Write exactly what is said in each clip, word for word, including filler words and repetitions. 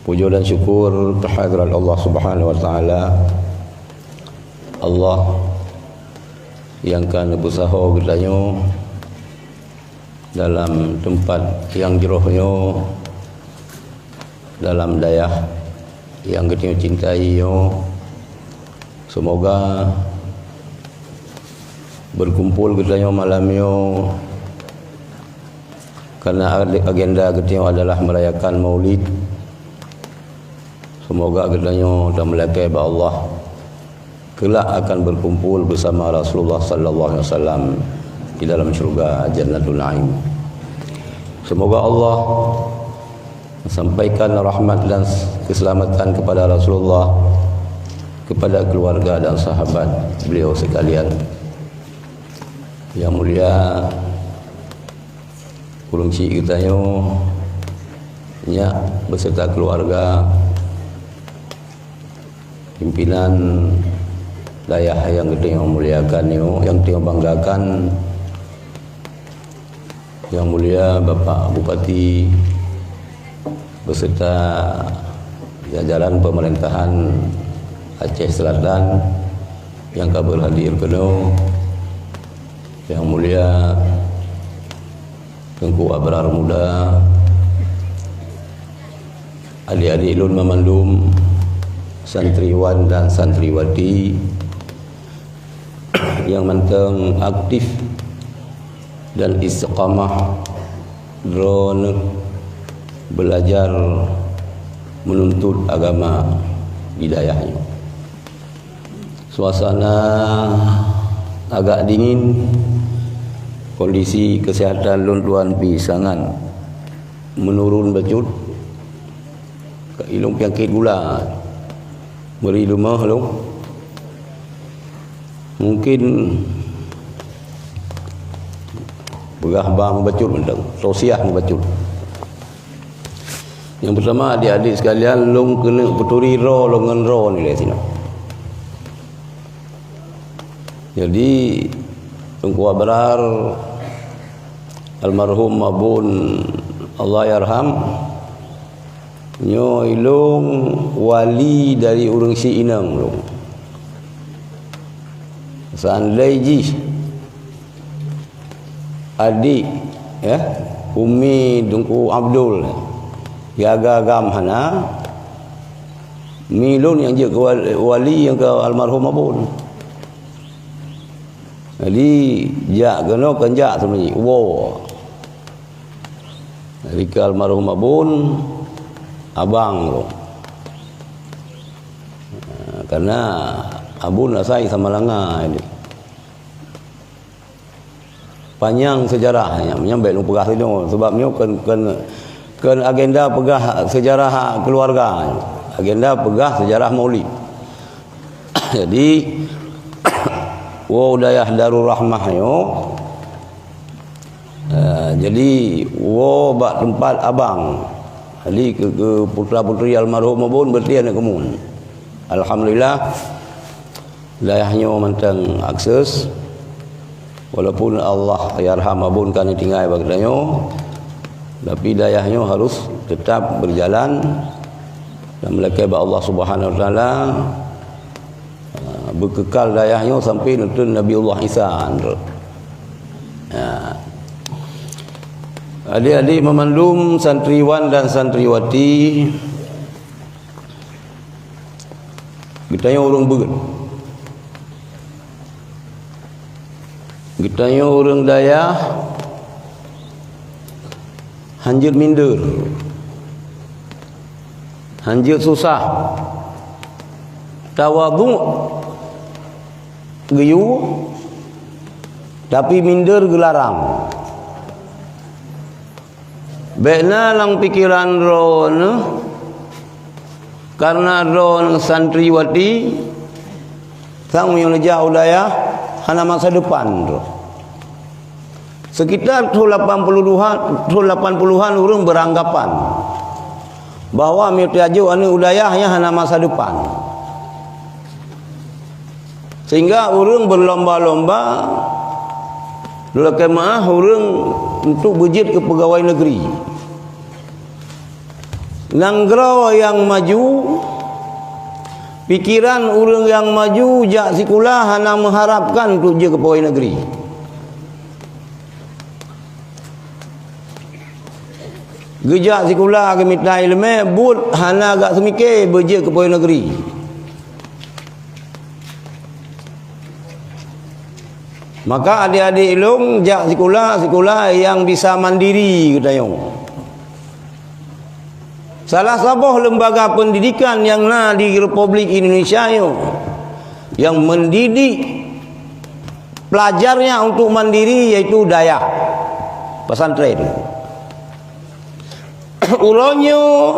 Pujoe dan syukur keuhadrat Allah Subhanahu wa Taala. Allah nyang ka neupeusaho geutanyoe dalam teumpat nyang jroh nyoe, dalam dayah nyang geutanyoe cintai nyoe. Seumoga beukumpul geutanyoe malam nyoe karna ag-, agenda geutanyoe adalah meurayakan Maulid. Seumoga geutanyoe tameulakée bak Allah, keulak akan beukumpul beusama Rasulullah sallallahu alaihi wasallam di dalam syeuruga Jannatun Naim. Seumoga Allah sampaikan rahmat dan keuseulamatan keupada Rasulullah, keupada keuluwarga dan sahabat beliau seukalian. Nyang mulia, ureuëng chik geutanyoe nyak beuseuta keuluwarga, pimpinan dayah nyang geutanyoe muliakan nyoe, nyang tanyoe banggakan, Yang Mulia Bapak Bupati beserta jajaran pemerintahan Aceh Selatan yang ka berhadir keunoe, Yang Mulia Teungku Abrar Muda, adik-adik lôn banmandum, santriwan dan santriwati, nyang mantong aktif dan istiqamah droeneuh belajar menuntut agama di dayah nyoe. Suasana agak dingin, kondisi kesehatan lôn tuan pih sangat menurun bacut. Ka ilong penyakit gula. Meri leumah lom. Mungkin peugah ba mubacut mantong, tausiah mubacut. Yang pertama, adik-adik sekalian, lôn keuneuk peuturi droe lôn ngon droe nilai sinoe. Jadi, Teungku Abrar, almarhum Abon, Allahyarham, nyoe ilong wali dari ureuëng si inong lôn. Seandai jih adik, ya, umi Teungku Abdul, ya, agam hana, mi lôn nyang jeuet keu wal-, wali nyang keu almarhum Abon. Jadi, jak keunoe kan jak sebenarnya, woe. Jadi, keu almarhum Abon, abang lôn. Karena Abon asai Samalanga ini. Panyang seujarah, nyan, nyan bèk lôn peugah sinoe, sebab nyoe kon, kon, kon agenda peugah seujarah keuluwarga, agenda peugah seujarah Maulid. Jadi, woe dayah Darul Rahmah nyoe, eh, jadi woe bak teumpat abang. Jadi, keu, keu putra-putri almarhum Abon, berarti aneuk keumun. Alhamdulillah, dayah nyoe mantong akses. Walaupun Allahyarham Abon ka neutinggai bak geutanyoe, tapi dayah nyoe harus tetap berjalan dan meulakée bak Allah Subhanahu Wa Taala, ah, beukekal dayah nyoe sampai neuteun Nabiullah Isa. Ya. Adik-adik meumandum, santriwan dan santriwati, geutanyoe ureuëng beuet. Geutanyoe ureuëng dayah hanjeuet minder, hanjeuet susah, tawadhu geuyue, tapi minder geularang. Bèk na lam pikeran droeneuh, karena droeneuh santriwati, sang meunyoe neujak u dayah, hana masa depan droe. Sekitar thon lapan puluh duhan, thon lapan puluhan ureuëng beranggapan bahwa meunyoe tajok aneuk u dayah nyan hana masa depan. Sehingga ureuëng berlomba-lomba, lôn lakée meuáh, ureuëng untuk beujeuet keu peugawai negeri. Nanggroe nyang maju, pikeran ureuëng nyang maju jak sikula hana meuharapkan untuk jeuet keu pegawai negeri. Geujak sikula geumita iéleumé, buet hana geuseumiké beujeuet keu pegawai negeri. Maka adék-adék lôn jak sikula, sikula nyang bisa mandiri geutanyoe. Salah saboh lembaga pendidikan nyang na di Republik Indonesia nyoe, nyang mendidik pelajarnya untuk mandiri, yaitu dayah, pesantren. Uroe nyoe,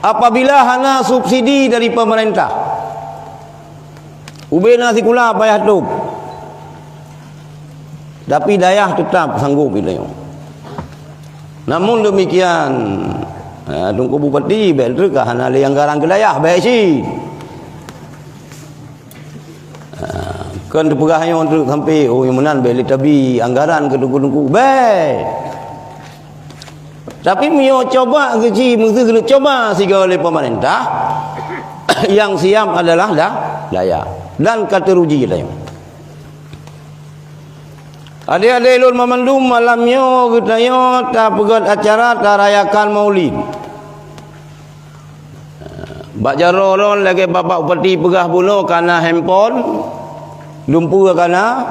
apabila hana subsidi dari pemerintah, ubena sikula payah tôb. Tapi dayah tetap sanggup geutanyoe. Namun demikian, ha, Teungku Bupati, bék treuk ka hana lé anggaran keu dayah, bék cit. Ha, kon teupeugah nyoe treuk sampai, oh, nyang meunan bék lé tabi anggaran keu teungku-teungku, bék. Tapi meunyoe coba geuji, meuseu keuneuk coba sigoe lé pemerintah, nyang siap adalah da-, dayah. Dan ka teuruji geutanyoe. Adék-adék lôn banmandum, malam nyoe geutanyoe tapeugét acara tarayakan Maulid. Bak jaroe lôn lagée Bapak Bupati peugah bunoe kana handphone, lumpeue kana.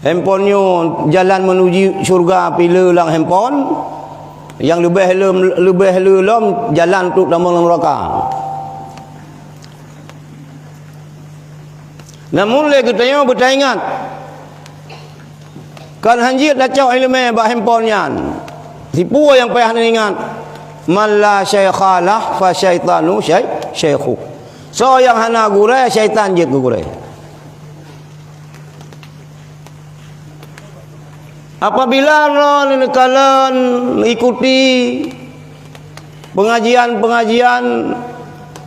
Handphone nyoe jalan menuju syurga pih le lam handphone, nyang leubeh le, leubeh le lom jalan untuk tamong lam neuraka. Namun lé geutanyoe beutaingat, kon hanjeuet tacok iéleumé bak handphone nyan. Sipeue nyang payah neuingat, "Man la syaikha lah, fa syaitanu syai-, syaikhuh." Soe nyang hana gurée, syaitan jeuet keu gurée. Apabila droeneuh neukalon ikuti pengajian-pengajian,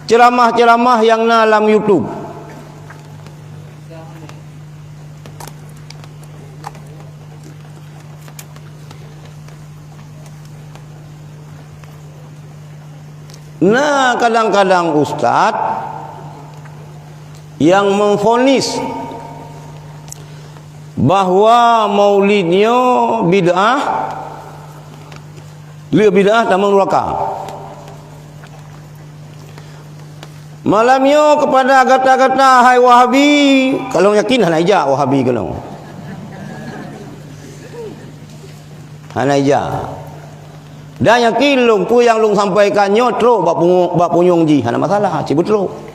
ceramah-ceramah nyang na lam YouTube, na kadang-kadang ustaz nyang memvonis bahwa maulid nyoe bid'ah, le bid'ah tamong neuraka. Malam nyoe kepada gata-gata hai Wahabi, kalon yakin hana ijak Wahabi kalon. Hana ijak. Dan yakin lôn peue nyang lôn sampaikan nyoe trok bak pungo-, bak punyueng jih, hana masalah, cit beutrok.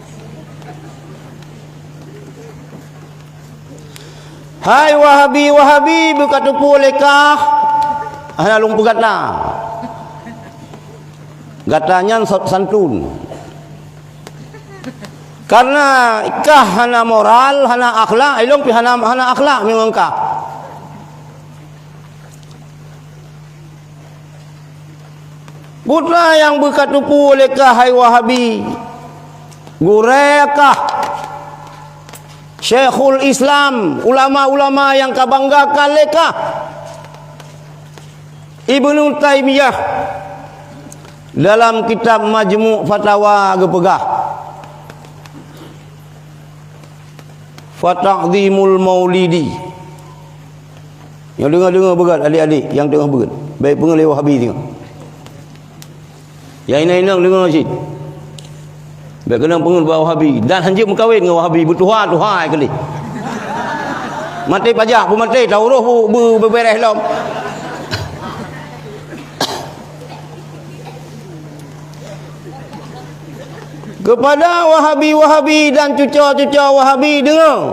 Hai Wahabi-Wahabi beukateupeue lé kah, hana lôn peugata. Gata nyan sot santun. Karena kah hana moral, hana akhlak, ilong pih hana, hana akhlak meungon kah. Putra nyang beukateupeue lé kah hai Wahabi, gurée kah, Syekhul Islam, ulama-ulama nyang kabanggakan lé kah, Ibnu Taimiyah dalam kitab Majmu' Fatawa geupeugah, "Fata'zimul maulidi." Nyang deungoe-deungoe beugét, adik-adik nyang teungoh beugét, bék peungeut lé Wahabi singoh. Nyang inong-inong deungoe cit. Bék keunong peungeut bak Wahabi dan hanjeuet meukawen ngon Wahabi, beutuha-tuha ai keuléh. Maté pajak pun maté, tauroh bu-, bu-, beubeureh lom. Kepada Wahabi-Wahabi dan cuco-cuco Wahabi, deungoe,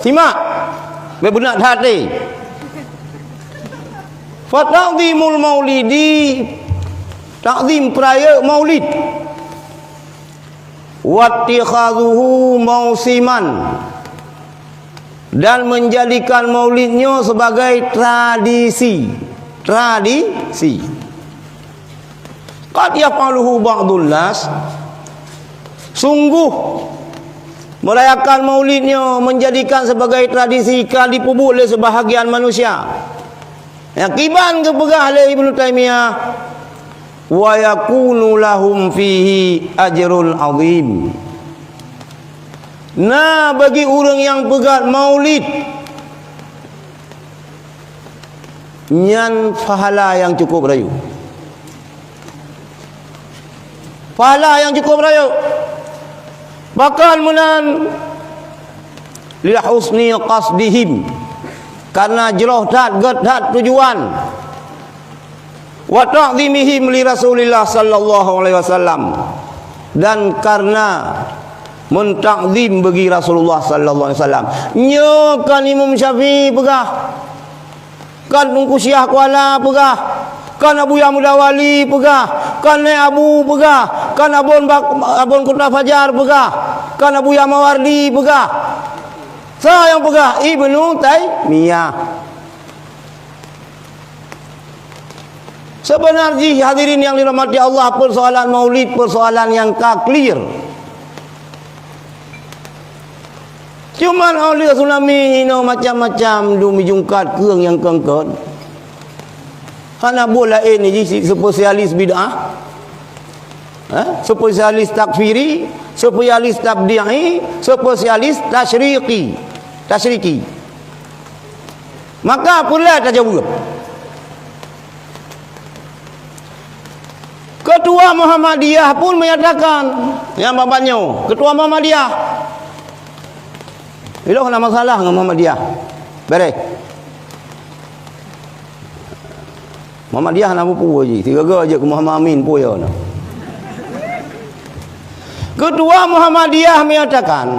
simak, bék beunat hati. Fata'zimul maulidi, takzim peurayeuk maulid. Wattikhadzuhu mausiman, dan menjadikan maulid nyoe sebagai tradisi. Tradisi. Qad yaf'aluhu ba'dun nas. Sungguh, merayakan maulid nyoe menjadikan sebagai tradisi ka jipeubuet lé sebahagian manusia. Nyang kiban geupeugah lé Ibnu Taimiyah, Wa yakunu lahum fihi ajrun azim. Na bagi ureuëng nyang peugét maulid nyan pahala nyang cukup rayeuk. Pahala nyang cukup rayeuk. Pakon meunan? Li husni qasdihim, karena jroh that, gét that tujuan. Wa ta'zimihim li Rasulillah sallallahu alaihi wasallam, dan karena mentakzim bagi Rasulullah sallallahu alaihi wasallam. Nyoe kan Imam Syafi'i peugah, kan Teungku Syiah Kuala peugah, kan Abuya Muda Wali peugah, kan Nèk Abu peugah, kan Abon Bak-, Abon Kuta Fajar peugah, kan Abuya Mawardi peugah. Soe nyang peugah? Ibnu Taimiyah. Seubeuna jih, hadirin nyang dirahmati Allah, peusoalan maulid peusoalan nyang ka clear. Cuman óh lheueh tsunami inoe macam-macam dum jungkat keueng nyang keungkot. Hana buet laén jih si-, spesialis bid'ah. Eh, spesialis takfiri, spesialis tabdi'i, spesialis tasyriqi. Tasyriqi. Maka peureulèe tajaweueb. Ketua Muhammadiyah pun menyatakan, nyang babah nyoe, Ketua Muhammadiyah. Ilong hana masalah ngon Muhammadiyah. Beres. Muhammadiyah na peue jih, sigoe-goe jeuet keu Muhammad Amin peue yo na. Ketua Muhammadiyah menyatakan,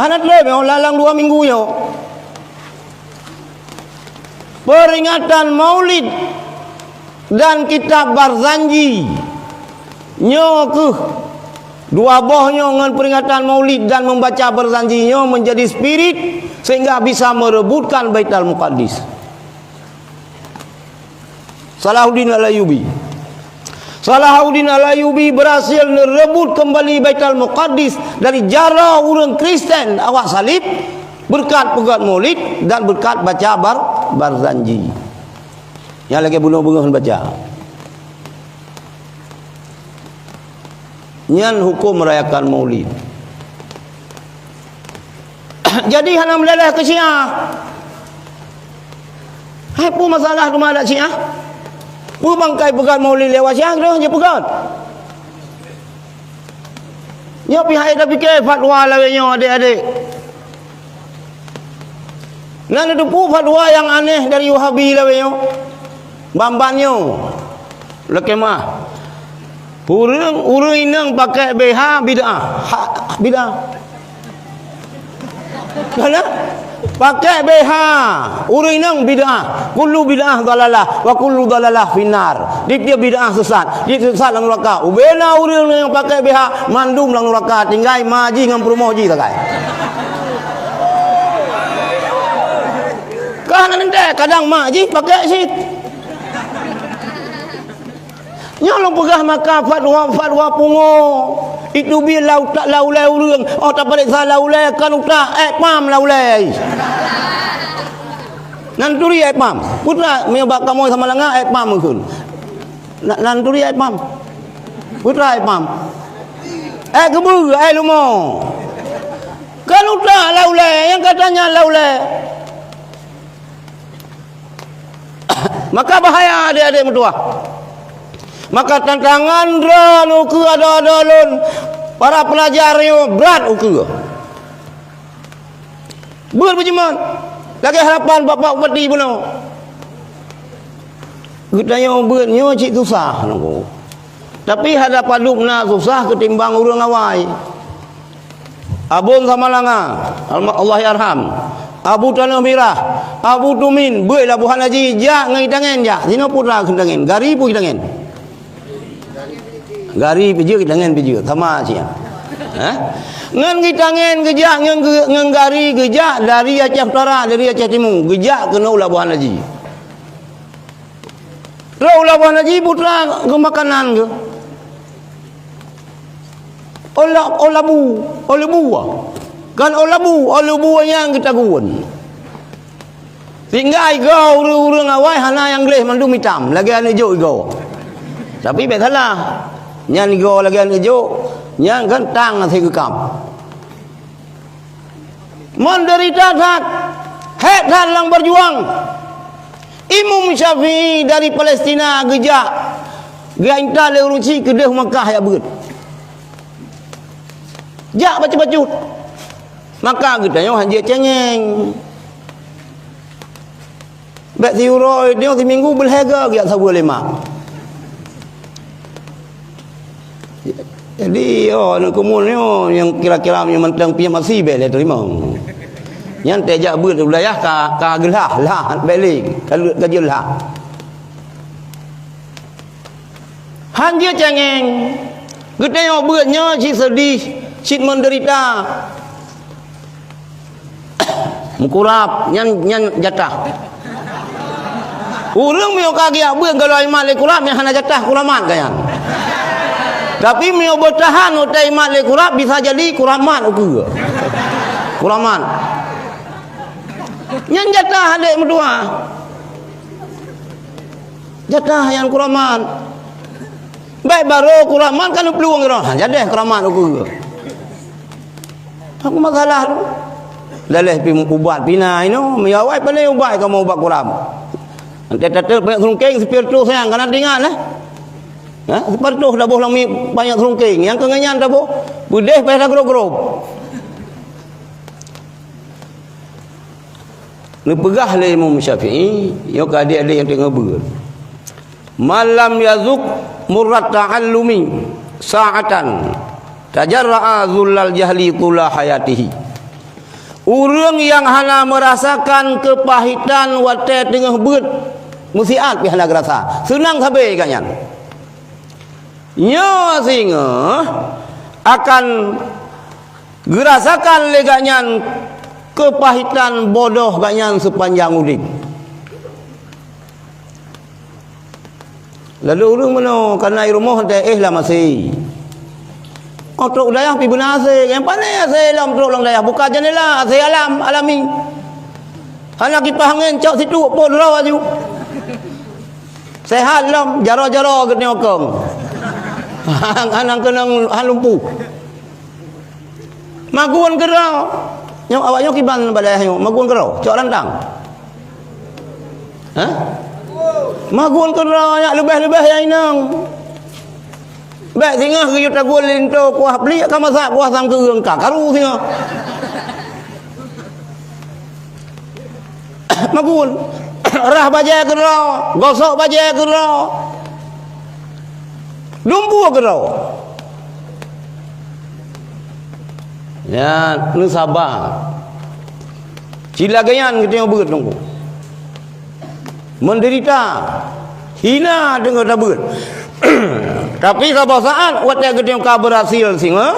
hana teulé meuh lam dua minggu nyoe, peringatan Maulid dan kitab Barzanji nyoe keuh dua boh nyoe ngon peringatan Maulid dan membaca Barzanji nyoe menjadi spirit sehingga bisa merebutkan Baitul Muqaddis. Salahuddin Al-Ayyubi. Salahuddin Al-Ayyubi berhasil merebut kembali Baitul Muqaddis dari jaroe ureuëng Kristen awak salib berkat peugét Maulid dan berkat baca Bar-, Barzanji. Nyang lagée bunoe beungoh baca. Nyan huköm merayakan Maulid. Jadi hana meuleleh keu Syiah. Hai peue masalah teuma adat Syiah? Peue bangkai peugét Maulid lewat Syiah droe je peugét? Nyoe pihak tapike fatwa lawét nyoe adek-adek. Na neuteupeue fatwa nyang aneh dari Wahabi lawét nyoe? Ban-ban nyoe, lakée meu'ah. Ureuëng, ureuëng inong pakai B H bid'ah. Ha, bid'ah. Kana? Pakai B H ureuëng inong bid'ah. Kullu bid'ah dhalalah wa kullu dhalalah finnar. Tiep-tiep bid'ah sesat. Tiep sesat lam neraka. Ubena ureuëng nyang pakai B H mandum lam neraka. Tinggai ma jih ngon peurumoh jih sagai. Ka hana teuntée, kadang mak jih pakai cit. Nyoe lôn peugah maka fatwa-fatwa pungo. Itu bila utak laulée ureuëng, oh tapareksa laulée kan utak, ék pam laulée. Nan turi ék pam. Putra meunyoe bak kamoe Samalanga ék pam meukeun. Na-, nan turi ék pam. Putra ék pam. Ék keubeue, ék lumo. Kan utak laulée, nyang katanya laulée. Maka bahaya adek-adek meutuwah. Maka tantangan droe ukeue adoe-adoe lôn, para pelajar nyoe brat ukeue. Beuet beujeumeun, lagée harapan Bapak Bupati bunoe. Geutanyoe beuet nyoe cit susah nangku. Tapi hana padub na susah ketimbang ureuëng awai. Abon Samalanga, alma-, Allah yarham. Abu Tanoh Mirah, Abu Tumin, beuet laboh hana jijak ngon itangen jak. Sinoe putra keu itangen, gari pun itangen. Gari pijeuet, itangen pijeuet, sama sia. Ha? Ngon itangen geujak, ngon ge-, ngon gari geujak dari Aceh Utara, dari Aceh Timu, geujak keunoe laboh hana ji. Trok u laboh hana ji putra keu makanan keu. Ola-, olabu, olebu. Kan olabu, olebu nyang geutagun. Sehingga igoe ureuëng-ureuëng awai hana nyang gleh mandum itam, lagée aneuk jok igoe. Tapi bèk salah. Nyan goe lagèe aneuk jok, nyan kan tang hase geukam. Menderita that, hék that lam berjuang. Imam Syafi'i dari Palestina geujak, geuinta lé ureueng Chin keudeh Makkah jak beuet. Jak bacut-bacut. Maka geutanyoe hanjeuet cengeng. Bèk siuroe nyoe siminggu beulhèe ga geujak saweue lé mak. Jadi, oh, aneuk keumuen nyoe nyang kira-kira meunyoe mantong pih masih bèk lé teurimong. Nyan teuh jak beuet u dayah ka, ka geulah, lah, bèk lé, ka lheueh ka jeuet lah. Hanjeuet cengeng. Geutanyoe beuet nyoe cit seudeh, cit menderita. Meukurab, nyan, nyan jatah. Ureueng meunyoe ka geujak beuet gohlom imat lé kurab, nyan hana jatah kuramat ka nyan. Tapi meunyoe beutahan watèe imat lé kurab, bisa jadi kuramat ukeue. Kuramat. Nyan jatah adék meutuah. Jatah nyan kuramat. Bèk barô kuramat ka neuplueng droe. Ha, jadeh kuramat ukeue. Aku masalah tu. Daleh pi ubat pina inoe, meunyoe awai pandai ubat kamoe ubat kuram. Nanti tateuk banyak serungkeng, spiritus sayang, kana tinggal lah. Ha, spiritus dah boh lami banyak serungkeng. Nyang keu nyan dah boh, beudeh payah dah grob-grob. Neupeugah lé Imam Syafi'i, nyoe keu adék-adék nyang teungoh beuet. "Man lam yazuk murrat ta'allumi sa'atan, tajarra'a zullal jahli tula hayatihi." Ureueng nyang hana meurasakan keupahitan watèe teungoh beuet, meusiat pih hana geurasa. Seunang sabe gobnyan. Nyoe singoh akan geurasakan lé gobnyan keupahitan bodoh gobnyan seupanjang udeb. Lalu ureueng meunoe kana i rumoh teuh éh lam asé. Oh, trok dayah pih beuna asé, nyang pané asé lom trok lam dayah, buka jendela, asé alam, alami. Hana kipah angén cok situek pok droe aju. Sehat lom, jaroe-jaroe geutanyoe kong. Hana keunong han lumpuh. Magun keudroe. Nyoe awak nyoe kiban bak dayah nyoe, magun keudroe, cok rantang. Hah? Magun keudroe nyak leubeh-leubeh nyang inong. Bèk singoh geuyue taguen linto kuah pliek ka masak kuah sam keueung ka karu singoh. Magun. Rhah bajèe keudroe, gosok bajèe keudroe. Dumpeue keudroe. Nyan, neusaba. Ci lagèe nyan geutanyoe beuet, Teungku. Menderita, hina deungon tabeuet. Tapi saboh saat watèe geutanyoe ka beurhasil singoh,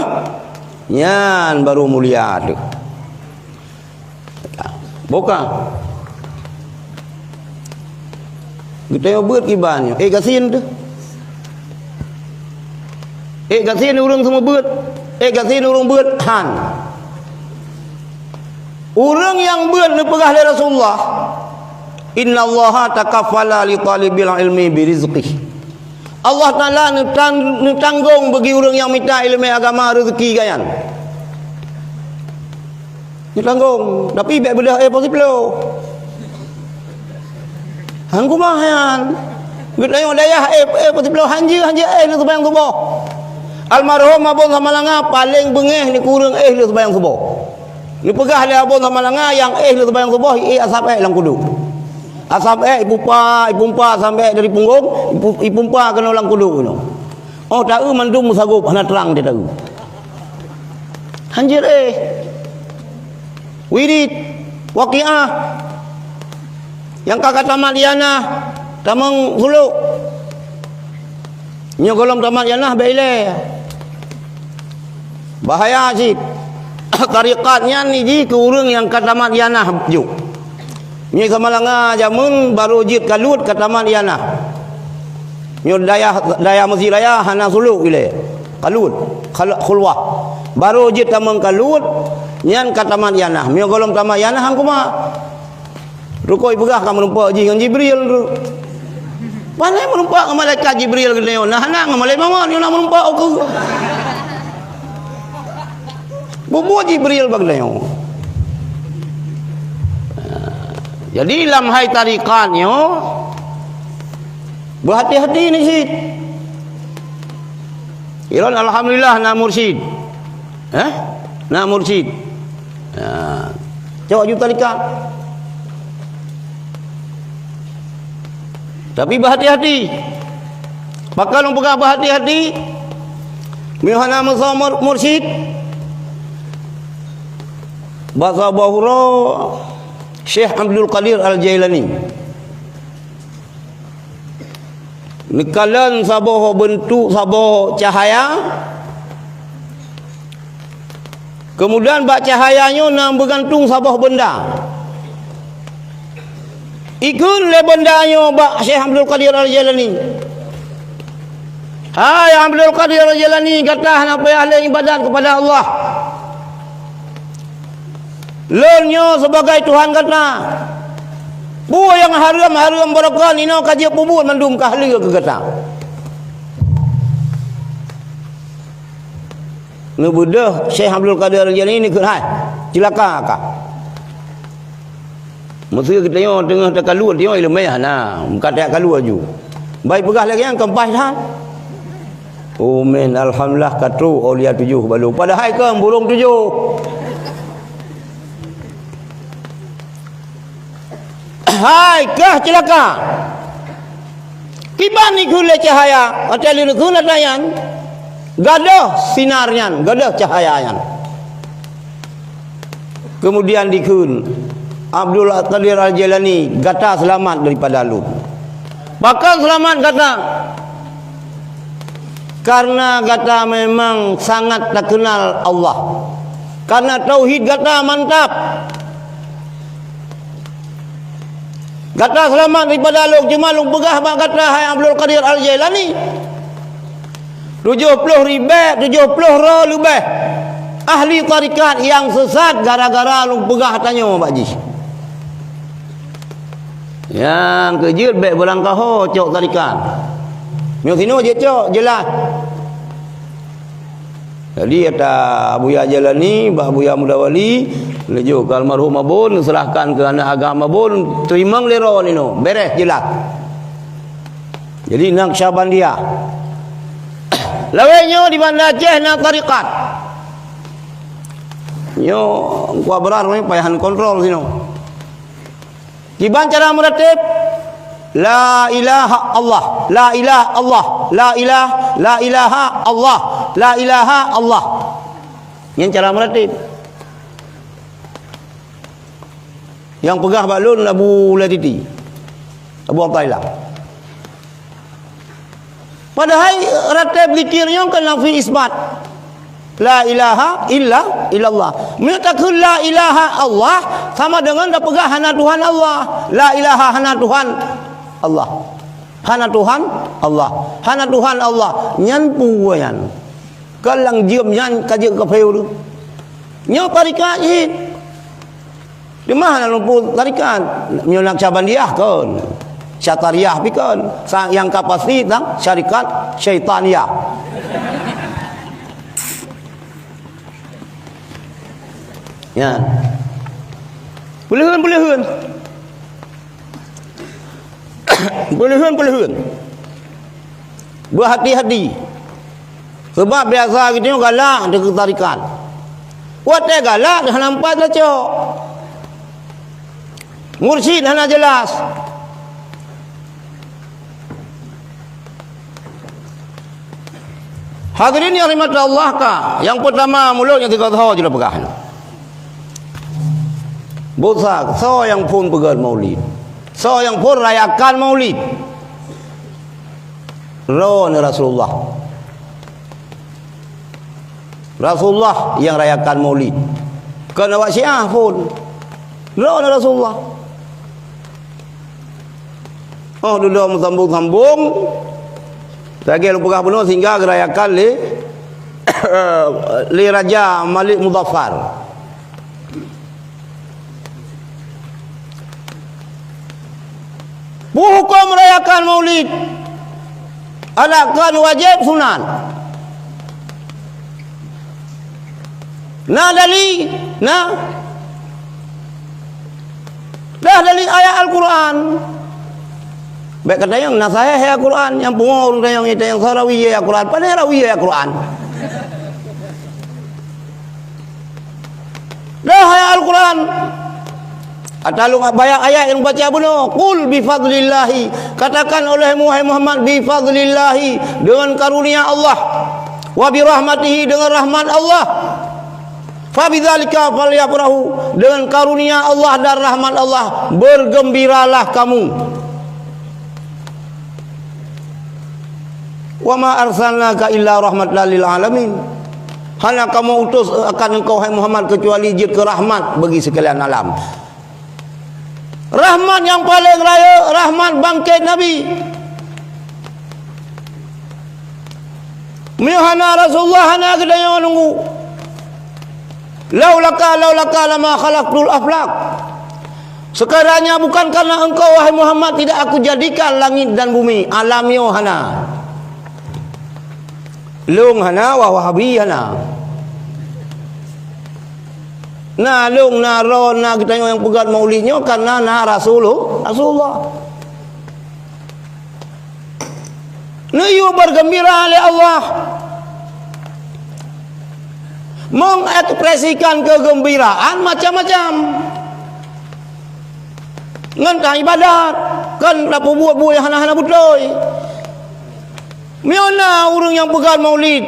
nyan baru mulia teuh. Buka. Geutanyoe beuet kiban nyoe. Eh, gasien teuh. Eh, gasien ureueng seumeubeuet. Eh, gasien ureueng beuet. Han. Ureueng nyang beuet neupeugah lé Rasulullah, "Innallaha takaffala li talibil ilmi birizqih." Allah Taala neutan-, neutanggong bagi ureueng nyang mita ileumèe agama reuzeki gobnyan. Neutanggong, tapi bèk beudôh éh po siploh. Han kumaha nyan. Geutanyoe dayah éh, éh po siploh hanjeuet, hanjeuet éh lheueh seumayang suboh. Almarhum Abon Samalanga paleng beungéh neuk ureueng éh lheueh seumayang suboh. Neupeugah lé Abon Samalanga nyang éh lheueh seumayang suboh, éh asab ék lam kuduk. Asab ék ipumpa, ipumpa asab ék dari punggong, ipu-, ipumpa keunoe lam kuduk keunoe. Oh, taeu mandum meusagob hana trang di taeu. Hanjeuet éh. Wirid, Waqiah. Nyang ka, ka tamat ianah, tamong suluk. Nyoe gohlom tamat ianah bèk ilèe. Bahaya cit. Tarekat nyan jih keu ureueng nyang ka tamat ianah jok. Nyoe Samalanga jameun barô jeuet kaluet ka tamat ianah. Nyoe dayah, dayah Mesir Raya hana suluk ilèe. Kaluet, khal-, khulwah. Barô jeuet tamong kaluet, nyan ka tamat ianah. Meunyoe gohlom tamat ianah, han kumaha. Rukoe peugah ka meurumpok jih ngon Jibril tu. Pane meureumpok ngon malaikat Jibril geutanyoe, nah hana ngon malaikat mawat nyoe na meureumpok ukeue. Bubuet Jibril bak geutanyoe. Jadi lam hai tarekat nyoe, beuhati-hati ni cit. Ilôn alhamdulillah na mursyid. Eh? Na mursyid. Ha. Cok aju tarekat. Tapi beuhati-hati. Pakon lôn peugah beuhati-hati? Meuhana meusaboh mur-, mursyid. Bak saboh uroe Syekh Abdul Qadir Al-Jailani. Neukalon saboh beuntuk, saboh cahaya. Keumudian bak cahaya nyoe na beugantung saboh beunda. Ikheun lé beunda nyoe bak Syekh Abdul Qadir Al-Jailani. Hai Abdul Qadir Al-Jailani, gata hana payah lé ibadat keupada Allah. Lôn nyoe sibagai Tuhan gata. Peue nyang hareuem-hareuem barokon inoe ka jeuet peubuet mandum ka haleue keu gata. Neubeudôh Syekh Abdul Qadir Al-Jailani kheun hai, ceulaka ka. Meuseu geutanyoe teungoh takaluet, tanyoe ileumèe hana, meukatek kaluet aju. Bai peugah lagèe nyan keumpah that. Oh mén, alhamdulillah ka trok aulia tujoh balo. Padahai keu burông tujoh. Hai kah ceulaka. Kiban ikheun lé cahaya, watèe lheueh ikheun atra nyan, gadôh sinar nyan, gadôh cahaya nyan. Keumudian dikheun, Abdul Qadir Al-Jailani, gata seulamat daripada lôn. Pakon seulamat gata? Karena gata memang sangat takeunal Allah. Karena tauhid gata mantap. Gata seulamat daripada lôn, cuma lôn peugah bak gata, hai Abdul Qadir Al-Jailani, tujoh ploh ribèe, tujoh ploh droe leubeh ahli tarekat nyang sesat gara-gara lôn peugah tanyoe bak jih. Nyang keujeuet bèk beulangkaho cok tarekat. Nyoe sinoe jeuet cok, jeulaih. Jadi ata Buya Jailani bak Buya Muda Wali, laju keu almarhum Abon, neuseurahkan keu aneuk agam Abon, teurimong lé droe nyoe, bèrèh jeulaih. Jadi Naqsyabandiyah. Lawét nyoe di Banda Aceh na tarekat. Nyoe Teungku Abrar ni payah neukontrol sinoe. Kiban cara meurateb, la ilaha Allah, la ilaha Allah, la ilah, la ilaha Allah, la ilaha Allah. Nyan cara meurateb. Nyang peugah bak lôn Abu Latiti, Abu Athaillah. Padahai rateb zikir nyoe kan nafi isbat. La ilaha illa illallah. Meunyoe takheun la ilaha Allah, sama deungon tapeugah hana Tuhan Allah. La ilaha hana Tuhan Allah. Hana Tuhan Allah. Hana Tuhan Allah. Nyan peue nyan? Ka lam jeuem nyan ka jeuet kafé ureueng. Nyoe tarekat jih. Teuma hana lumpu tarekat. Nyoe Naqsyabandiyah kon. Syatariah pi kon. Sa-, nyang ka pasti tang syarikat syaitaniyah. Ya. Peuleuheun-peuleuheun. Peuleuheun-peuleuheun. Beuhati-hati. Sabab biasa geutanyoe galak deungon tarekat. Watèe galak hana meupat lacok. Mursyid hana jeulaih. Hadirin nyang dirahmati Allah ka, nyang peutama mulod nyang sigoe tho jeuet peugah. Busa, soe nyang phon peugöt maulid? Soe nyang phon rayakan maulid? Droeneuh Rasulullah. Rasulullah nyang rayakan maulid. Kon awak Syiah phon. Droeneuh Rasulullah. Oh, dudoe meusambong-sambong. Lagèe lôn peugah bunoe sehingga geurayakan lé, lé Raja Malik Muzaffar. Peue huköm rayakan Maulid? Adakah wajéb, sunat? Na dali? Na? Dah dali ayat Al-Quran. Bék katanyong na sahih ayat Al-Quran, nyang pungo ureuëng tanyong, tanyong soe rawi ayat Al-Quran, pane rawi ayat Al-Quran. Dah ayat Al-Quran. Ata lôn bayak ayat nyang baca bunoe, "Qul bi fadlillahi," katakan olehmu, hai Muhammad, "bi fadlillahi," dengan karunia Allah, "wa bi rahmatihi," dengan rahmat Allah, "fa bidzalika falyafrahu," dengan karunia Allah dan rahmat Allah bergembiralah kamu. "Wa ma arsalnaka illa rahmatan lil alamin." Hana kamoe utus akan engkau, hai Muhammad, kecuali jeuet keu rahmat bagi sekalian alam. Rahmat nyang paleng rayeuk, rahmat bangkét Nabi. Meunyoe hana Rasulullah, hana geutanyoe nunggu. "Laulaka, laulaka lama khalaqtul aflak." Sekiranya bukan karena engkau, wahai Muhammad, tidak aku jadikan langit dan bumi, alam nyoe hana. Lôn hana, wah Wahabi hana. Na lôn, na droe, na geutanyoe nyang peugét Maulid nyoe karena na Rasulul-, Rasulullah. Neuyue bergembira lé Allah. Mengekspresikan kegembiraan macam-macam. Ngon ka ibadat, kon tapeubuet buet nyang hana-hana beutôi. Meunyoe na ureuëng nyang peugét Maulid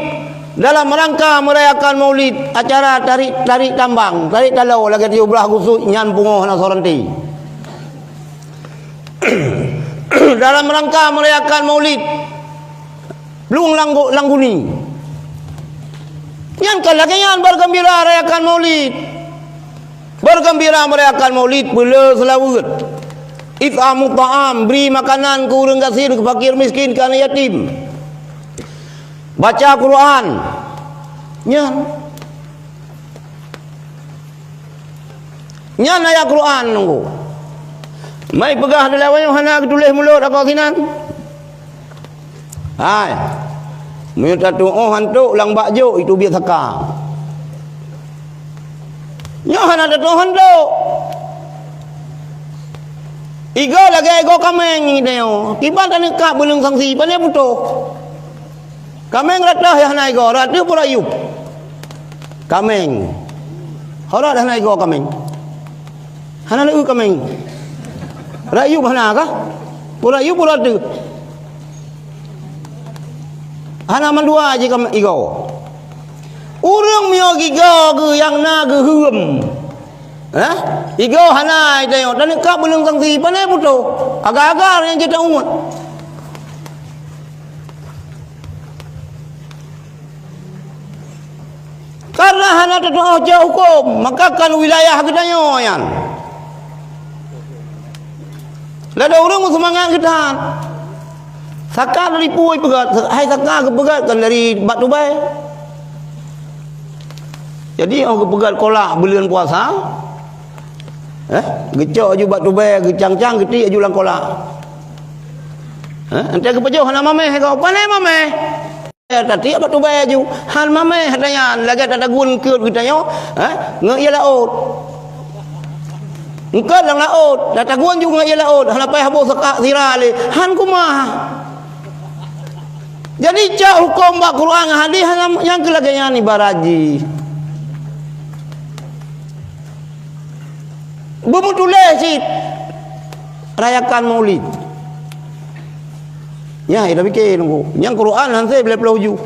dalam rangka merayakan Maulid, acara tarik, tarik tambang, tarik taloe lagée tujoh blaih Agustus, nyan pungoh hana soe ranté. Dalam rangka merayakan Maulid, plueng langgu-, langguni. Nyan ka lagée nyan bergembira rayakan Maulid. Bergembira merayakan Maulid, peuleueh seulaweuet. It'amu ta'am, bri makanan keu ureuëng gasien, keu fakir miskin, keu aneuk yatim. Baca Quran. Nyan. Nyan ayat Quran nunggu. Mai peugah dilawai hana geutuléh mulod akoe sinan. Hai. Meunyoe tatuoh hantok lam bak jok, itu biet saka. Nyoe hana tatuoh hantok. Igoe lagée igoe kaméng nyoe. Kiban taneuk kab beuleung sangsi, pane putôh. Kaméng rot teuh hana igoe, rot teuh pura yup. Kaméng. Ho rot hana igoe kaméng. Hana lé kaméng. Rot yup hana kah? Pura yup pura teuh. Hana mandua jih kaméng igoe. Ureuëng meunyoe gigoe geuh nyang na geuheuem. Hah? Igoe hana, tanyoe taneuk kab beuleung sangsi, pane putôh. Agar-agar nyang jeuet taungut. Karena hana tatuoh cok huköm, maka kon wilayah geutanyoe nyan. Lada ureuëng meuseumangat geutan. Saka dari peue peugét, hai saka geupeugét kon dari bak tubée. Jadi, óh geupeugét kolak buleuen puasa, eh, geucok aju bak tubée, geucang-cang, geutiek aju lam kolak. Eh, entée geupajoh hana mameh, kau pane mameh. Tatiek bak tubée aju, han mameh ata nyan, lagée tatagun eungkôt geutanyoe, eh, ngon ié laôt. Eungkôt lam laôt, tatagun ju ngon ié laôt, hana payah boh saka sira lé, han kumaha. Jadi, cok huköm bak Quran ngon hadis, hana nyang keu lagée nyan ibarat jih. Beumeutuléh cit rayakan Maulid. Nyan, ita pike nunggu. Nyang Quran han sép lhée ploh ju.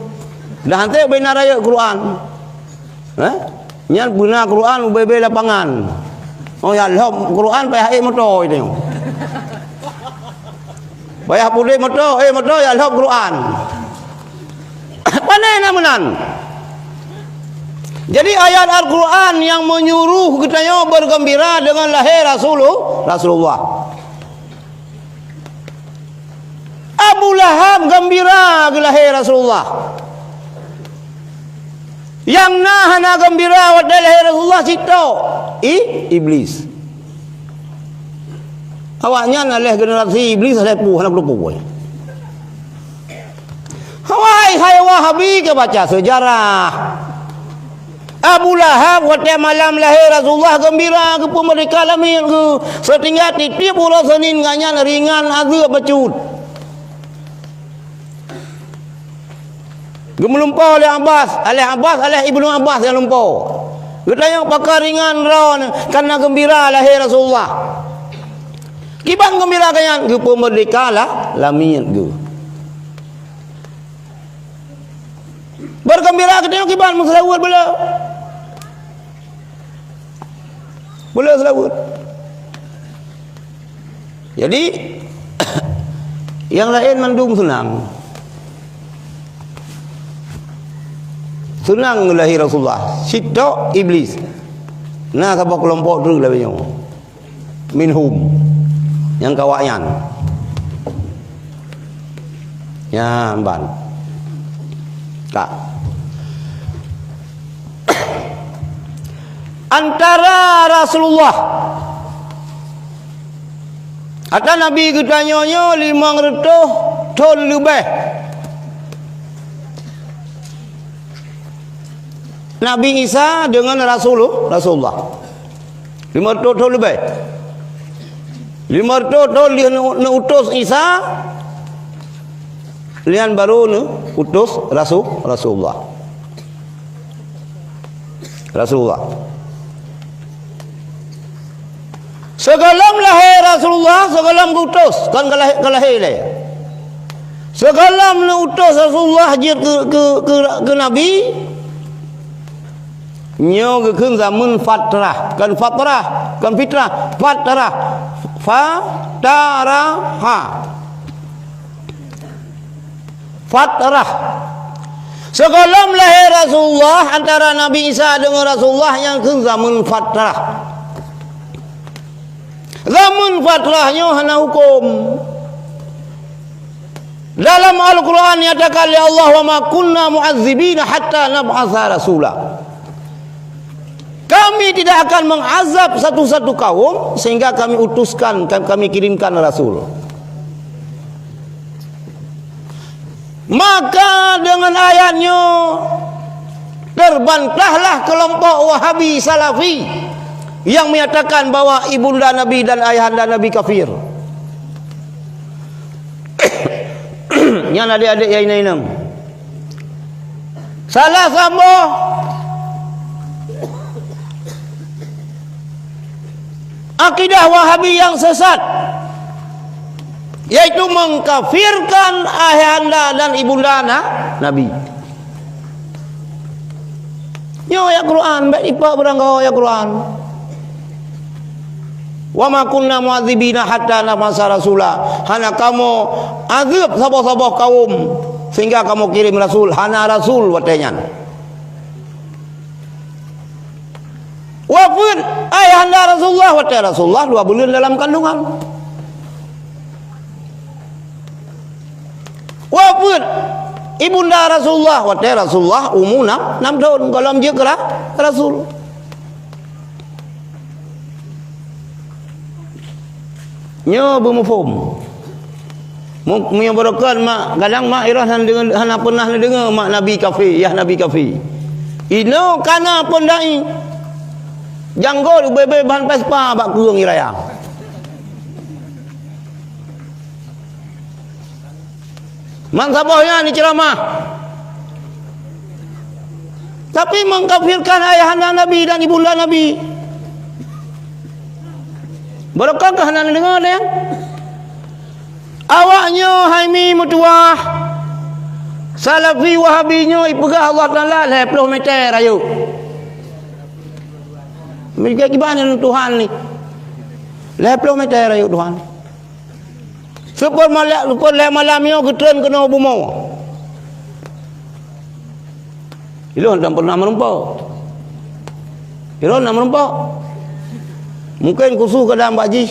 Dah han sép beuna rayeuk Quran. Hah? Nyan beuna Quran ubé-bé lapangan. Oh, ya lhop Quran payah ék moto itu. Payah pudek moto, ék moto ya lhop Quran. Pane na meunan. Jadi ayat Al-Quran yang menyuruh geutanyoe bergembira dengan lahé Rasulu-, Rasulullah. Abu Lahab gembira geulahé Rasulullah. Nyang na hana gembira watée lahé Rasulullah sitok, i-, Iblis. Awaknyan aléh generasi Iblis, aléh puih, hana keuteupeue. Wahai hai Wahabi, keu baca seujarah. Abu Lahab watée malam lahé Rasulullah geumbira, geupeumeurdeka lamiet geuh, seutinggai tieb-tieb uroe Seunin gobnyan ringan azeub bacut. Geumeulumpoe lé Abbas, aléh Abbas, aléh Ibnu Abbas nyang lumpoe. Geutanyong pakon ringan droe, kareuna geumbira lahé Rasulullah. Kiban geumbira gobnyan, geupeumeurdeka lah lamiet geuh. Beugeumbira geutanyong kiban meuseulaweuet beu le. Beu le seulaweuet. Jadi, nyang laén mandum seunang. Seunang lahé Rasulullah. Sitok Iblis. Na saboh keulompok treuk lagée nyoe. Minhum. Nyang keu awaknyan. Nyan ban. Ka. Antara Rasulullah, ata Nabi geutanyoe nyoe limong reutôh thon leubeh. Nabi Isa deungon Rasul-, Rasulullah. Limong reutôh thon leubeh. Limong reutôh thon lheueh neu-, neuutus Isa, lheueh nyan barô neuutus Rasul-, Rasulullah. Rasulullah. Sigohlom lahé Rasulullah, sigohlom geuutus, kon ka lahé, ka lahé lé. Sigohlom neuutus Rasulullah jeuet keu, keu, keu, keu nabi, nyoe geukheun zameun fatrah, kon fatrah, kon fitrah, fatrah. Fataraha. Fatrah. Sigohlom lahé Rasulullah, antara Nabi Isa deungon Rasulullah nyan kheun zameun fatrah. Zameun fatrah nyoe hana huköm. Dalam Al-Quran nyatakan lé Allah, "Wa ma kunna mu'adzibina hatta nab'atsa rasula." Kami tidak akan mengazab satu-satu kaum sehingga kami utuskan, kami kirimkan rasul. Maka dengan ayat nyoe terbantahlah kelompok Wahabi Salafi yang menyatakan bahwa ibunda Nabi dan ayahanda Nabi kafir. Nyan adik-adik nyang inong-inong. Salah saboh akidah Wahabi yang sesat, yaitu mengkafirkan ayahanda dan ibunda na-, Nabi. Nyoe ayat Quran, bék ipak beuranggoe ayat Quran. "Wa ma kunna mu'adzibina hatta nab'atsa rasula." Hana kamoe azeueb saboh-saboh kaum sehingga kamoe kirém rasul. Hana rasul watée nyan. Wafeuet ayahanda Rasulullah watée Rasulullah dua buleuen dalam kandungan. Wafeuet ibunda Rasulullah watée Rasulullah umu nam, nam thon gohlom jeuet keu ra-, rasul. Nyoe beumuphom. Mu-, meunyoe barokon mak, kadang mak irah hana deungoe, hana peunah neudeungoe mak Nabi kafé, yah Nabi kafé. Inoe kana pondai. Janggôt ubé-bé ban Vespa bak keueng raya. Man saboh nyan ni ceuramah. Tapi mengkafirkan ayahanda Nabi dan ibunda Nabi. Barokah kah hana neudeungoe nyan? Awak nyoe hai mi meutuwah. Salafi Wahabi nyoe ipeugah Allah Taala lhée ploh meter rayeuk. Meukeubah nyan Tuhan ni. Lhée ploh meter rayeuk Tuhan. Seupôt malak, seupôt lhée malam nyoe geutreun keunoe bumoe. Ilôn hana pernah meurumpok. Ilôn hana meurumpok. Mungken khusus kadang bak jih.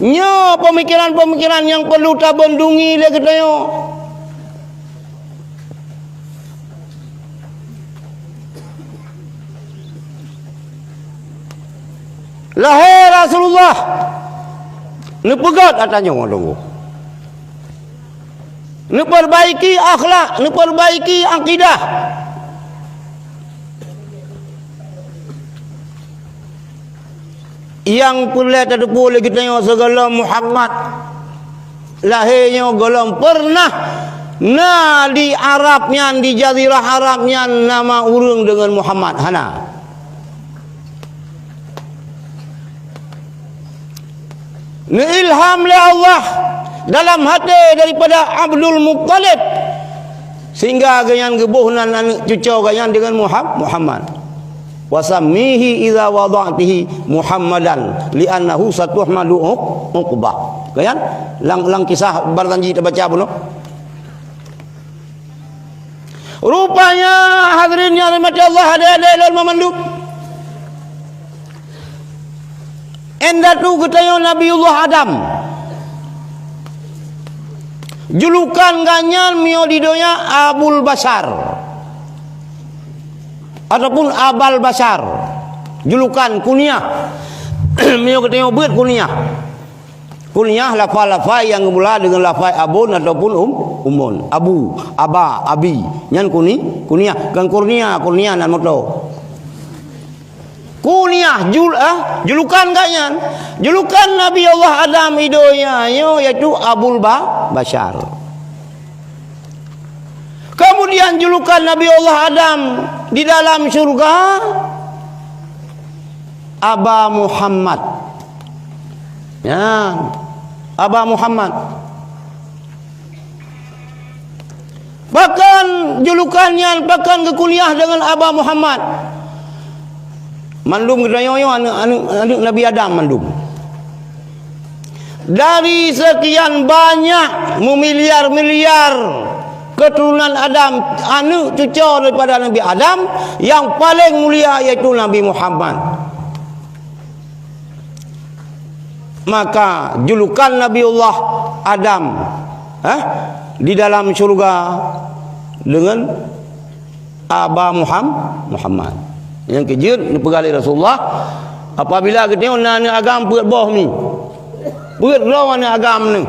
Nyoe peumikiran-peumikiran nyang peurlu tabendungi lé geutanyoe. Lahé Rasulullah Neupeugét ata nyoe teungku. Neupeurbaiki akhlak, neupeurbaiki akidah. Nyang peureulée tateupeue lé geutanyoe sigohlom Muhammad lahé nyoe gohlom peureunah na di Arab nyan, di jazirah Arab nyan nama ureuëng deungon Muhammad, hana. Neuilham lé Allah dalam até daripada Abdul Muttalib, sehingga gobnyan geuboh nan aneuëk cucoe gobnyan deungon Muham-, Muhammad. "Wa sammihi idza wada'tihi Muhammadan, li'annahu satuhmalu uq-, uqbah." Kan? Lam, lam kisah Barzanji tabaca bunoe. Rupanya, hadirin yang dirahmati Allah, adik-adik lôn mandum, indatu geutanyoe Nabiullah Adam. Julukan gobnyan meunyoe di donya Abul Basyar ataupun Abal Basyar. Julukan, kunyah. Meunyoe geutanyoe beuet, kunyah. Kunyah lafai-lafai nyang geumula deungon lafai abun ataupun um, umun. Abu, aba, abi. Nyan kuni-, kunyah. Kon kurnia, kurnia nan moto. Kunyah, jul-, ah, julukan gobnyan. Julukan Nabi Allah Adam di donya nyoe, yaitu Abul Ba-, Basyar. Kemudian julukan Nabi Allah Adam di dalam syurga, Aba Muhammad. Ya, Aba Muhammad. Pakon julukan nyan, pakon geukunyah deungon Aba Muhammad. Mandum geutanyoe nyoe aneuëk, aneuëk, aneuëk Nabi Adam mandum. Dari sekian banyak, memiliar-miliar keturunan Adam, aneuëk cucoe daripada Nabi Adam, yang paling mulia yaitu Nabi Muhammad. Maka julukan Nabiullah Adam, eh, di dalam syurga deungon Aba Muham-, Muhammad. Nyang keujeuet neupeugah lé Rasulullah, apabila geutanyoe na aneuëk agam peuet boh mi. Peuet droe aneuëk agam nyoe.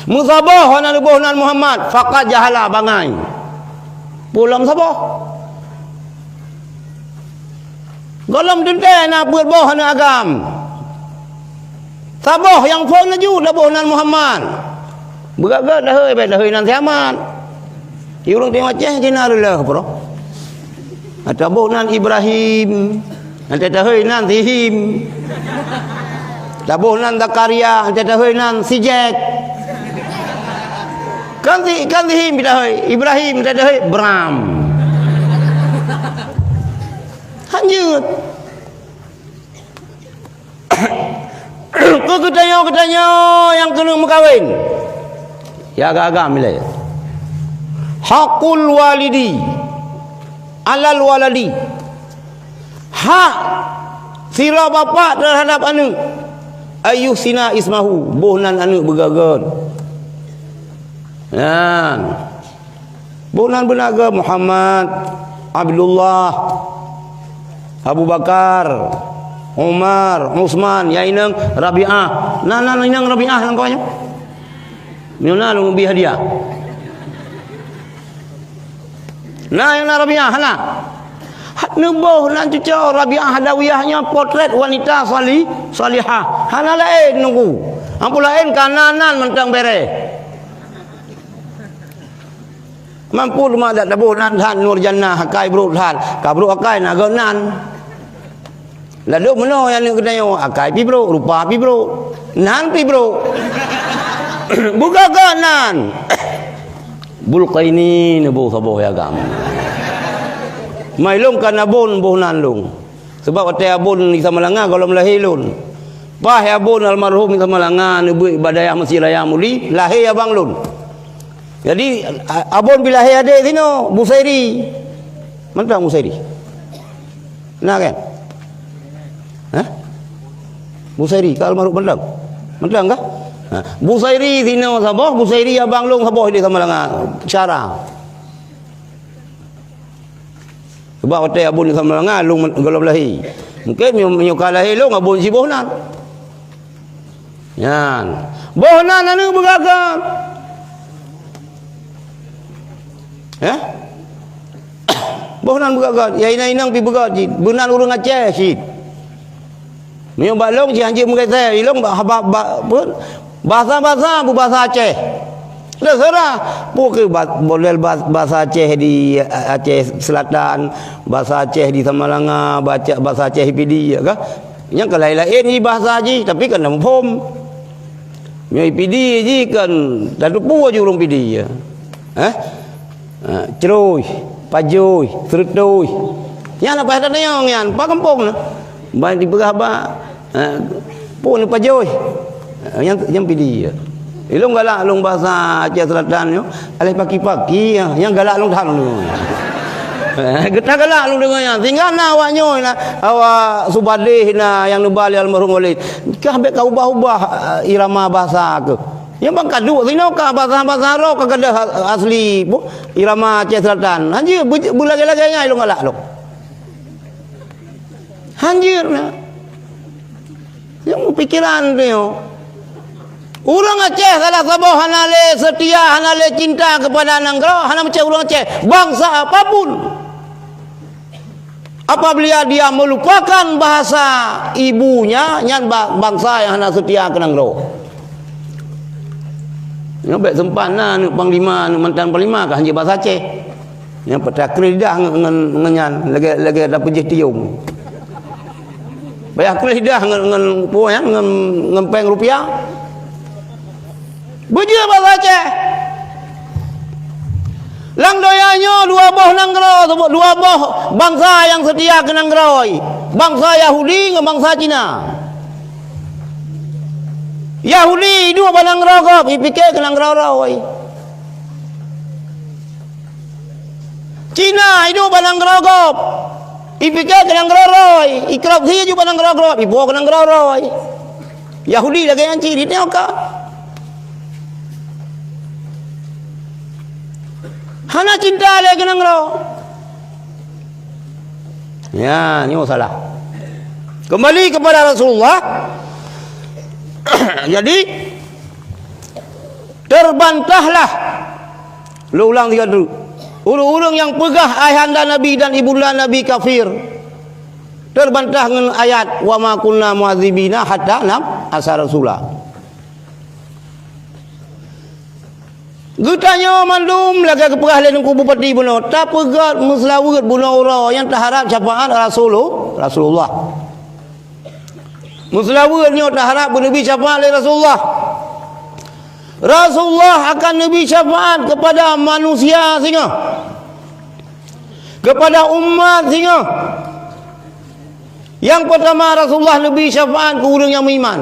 Meusaboh hana neuboh nan Muhammad, faqad jahala, bangai. Peue lom saboh. Gohlom teuntée na peuet boh aneuëk agam. Saboh nyang phon laju taboh nan Muhammad. Beugét-gét dahôi, bék dahôi nan si Ahmad. Di ureuëng Timor Aceh keunan reuloh pura. Taboh nan Ibrahim, nanti dahôi nan si Him. Taboh nan Zakaria, nanti dahôi nan si Jack. Kan si, kan si Him dahôi, Ibrahim nanti dahôi Bram. Hanyut. Keu geutanyoe-geutanyoe nyang keuneuk meukawen. Ya agam-agam ilée. Haqqul walidi alal waladi. Hak sidroe bapak teuhadap aneuëk. Ayyuhsina ismahu, boh nan aneuëk beugét-gét. Nyan. Boh nan beuna geuh Muhammad, Abdullah, Abu Bakar, Umar, Utsman, ya inong Rabi'ah. Na, na inong Rabi'ah lam kawan nyoe? Nyoe na lôn bri hadiah. Na nyang na Rabi'ah, hana? Neuboh nan cucoe Rabi'ah Adawiyah nyoe potret wanita sali-, salihah. Hana laén nunggu. Ampu laén ka na nan mantong béreh. Mampu teuma dak taboh nan that Nur Jannah, akai brok that. Ka brok akai na gét nan. Ladôm meunoe aneuëk geutanyoe, akai pih brok, rupa pih brok. Nan pih brok. Beugét-gét nan. Bulkaini neuboh saboh ya agam. Mai lôn ka na abon boh nan lôn. Sabab watée abon di Samalanga gohlom lahé lôn. Paih abon almarhum di Samalanga neubeuet bak dayah Mesir Raya Muli, lahé abang lôn. Jadi, a-, abon pih lahé adék sinoe, Busairi. Mantong Busairi. Na kan? Hah? Busairi, ka almarhum mantong? Mantong kah? Ha. Busairi sinoe saboh, Busairi abang lôn saboh di Samalanga. Syara. Sabab watée abon di Samalanga, lôn gohlom lahé. Mungken meunyoe, meunyoe ka lahé lôn, abon siboh nan. Nyan. Boh nan aneuk beugagah. Eh? Boh nan beugagah. Ya inong-inong pi beugagah cit. Beunan ureueng Aceh cit. Meunyoe bak lông cit hanjeuet meugeusé. Ilông ba-, ba-, ba-, peue? Basa-basa beubasa Aceh. Terserah. Peue keuh ba-, model ba-, basa Aceh di A-, Aceh Selatan, basa Aceh di Samalanga, baca-, basa Aceh di Pidie, ya kah? Nyang ka laén-laén jih bahasa jih, tapi kan na muphom. Nyoe Pidie jih kan tateupeue ju ureueng Pidie, ya. Eh? Ha, crôi, pajôi, seureutôi. Nyan apa tanyong nyan, pa gampông na. Ban dipeugah ba, ha, peue ni pajôi. Ha, nyang, nyang Pidie, ya. Ilông galak lông bahasa Aceh Selatan nyoe, aléh paki-paki, ya, nyang galak lông that lông deungoe. Geuta galak lông deungoe nyan. Sehingga na awak nyoe na, awak Subadeh na nyang neuba lé almarhum Walid. Kah bèk ka ubah-ubah, eh, irama bahasa keuh. Nyang ban ka duek sinoe ka bahasa-bahasa droe ka gadôh asli, pu, irama Aceh Selatan. Hanjeuet beu-, beulagèe-lagèe nyan ilông galak lông. Hanjeuet na. Nyang peupikiran tu nyoe. Ureueng Aceh salah saboh hana lé seutia, hana lé cinta keupada nanggroe, hana meucè ureueng Aceh, bansa apapun. Apabila dia meulupakan bahasa ibunya, nyan ba-, bansa nyang hana seutia keu nanggroe. Nyoe bèk seumpat na aneuk panglima, aneuk mantan panglima ka hanjeuet bahasa Aceh. Nyang peutakri lidah ngon, ngon, ngon nyan, lagèe, lagèe tapeujeuet tiong. Payah kreueh lidah ngon, ngon, peue nyan, ngon, ngon péng rupiah. Beujeuet bahasa Aceh. Lam donya nyoe dua boh nanggroe, dua boh bansa nyang seutia keu nanggroe. Bansa Yahudi ngon bansa Cina. Yahudi iduek bak nanggroe gob, ipike keu nanggroe roe. Cina iduek bak nanggroe gob, ipike keu nanggroe roe, ikorupsi ju bak nanggroe gob, ipo keu nanggroe roe. Yahudi lagèe nyan cit, di tanyoe ka. Hana cinta lé keu nanggroe. Ya, nyoe salah. Kembali kepada Rasulullah. Jadi, terbantahlah. Lôn ulang tiga teuk. Ureueng-ureueng nyang peugah ayahanda Nabi dan ibunda Nabi kafir, terbantah ngon ayat, "Wa ma kunna mu'adzibina hatta nab'atsa rasula." Geutanyoe mandum lagèe geupeugah lé Teungku Bupati bunoe, tapeugöt meuseulaweuet bunoe uroe nyang taharab syafaat Rasulu-, Rasulullah. Meuseulaweuet nyoe taharab beuneubri syafaat lé Rasulullah. Rasulullah akan neubri syafaat keupada manusia singoh, keupada umat singoh. Nyang peurtama, Rasulullah neubri syafaat keu ureueng nyang meuiman.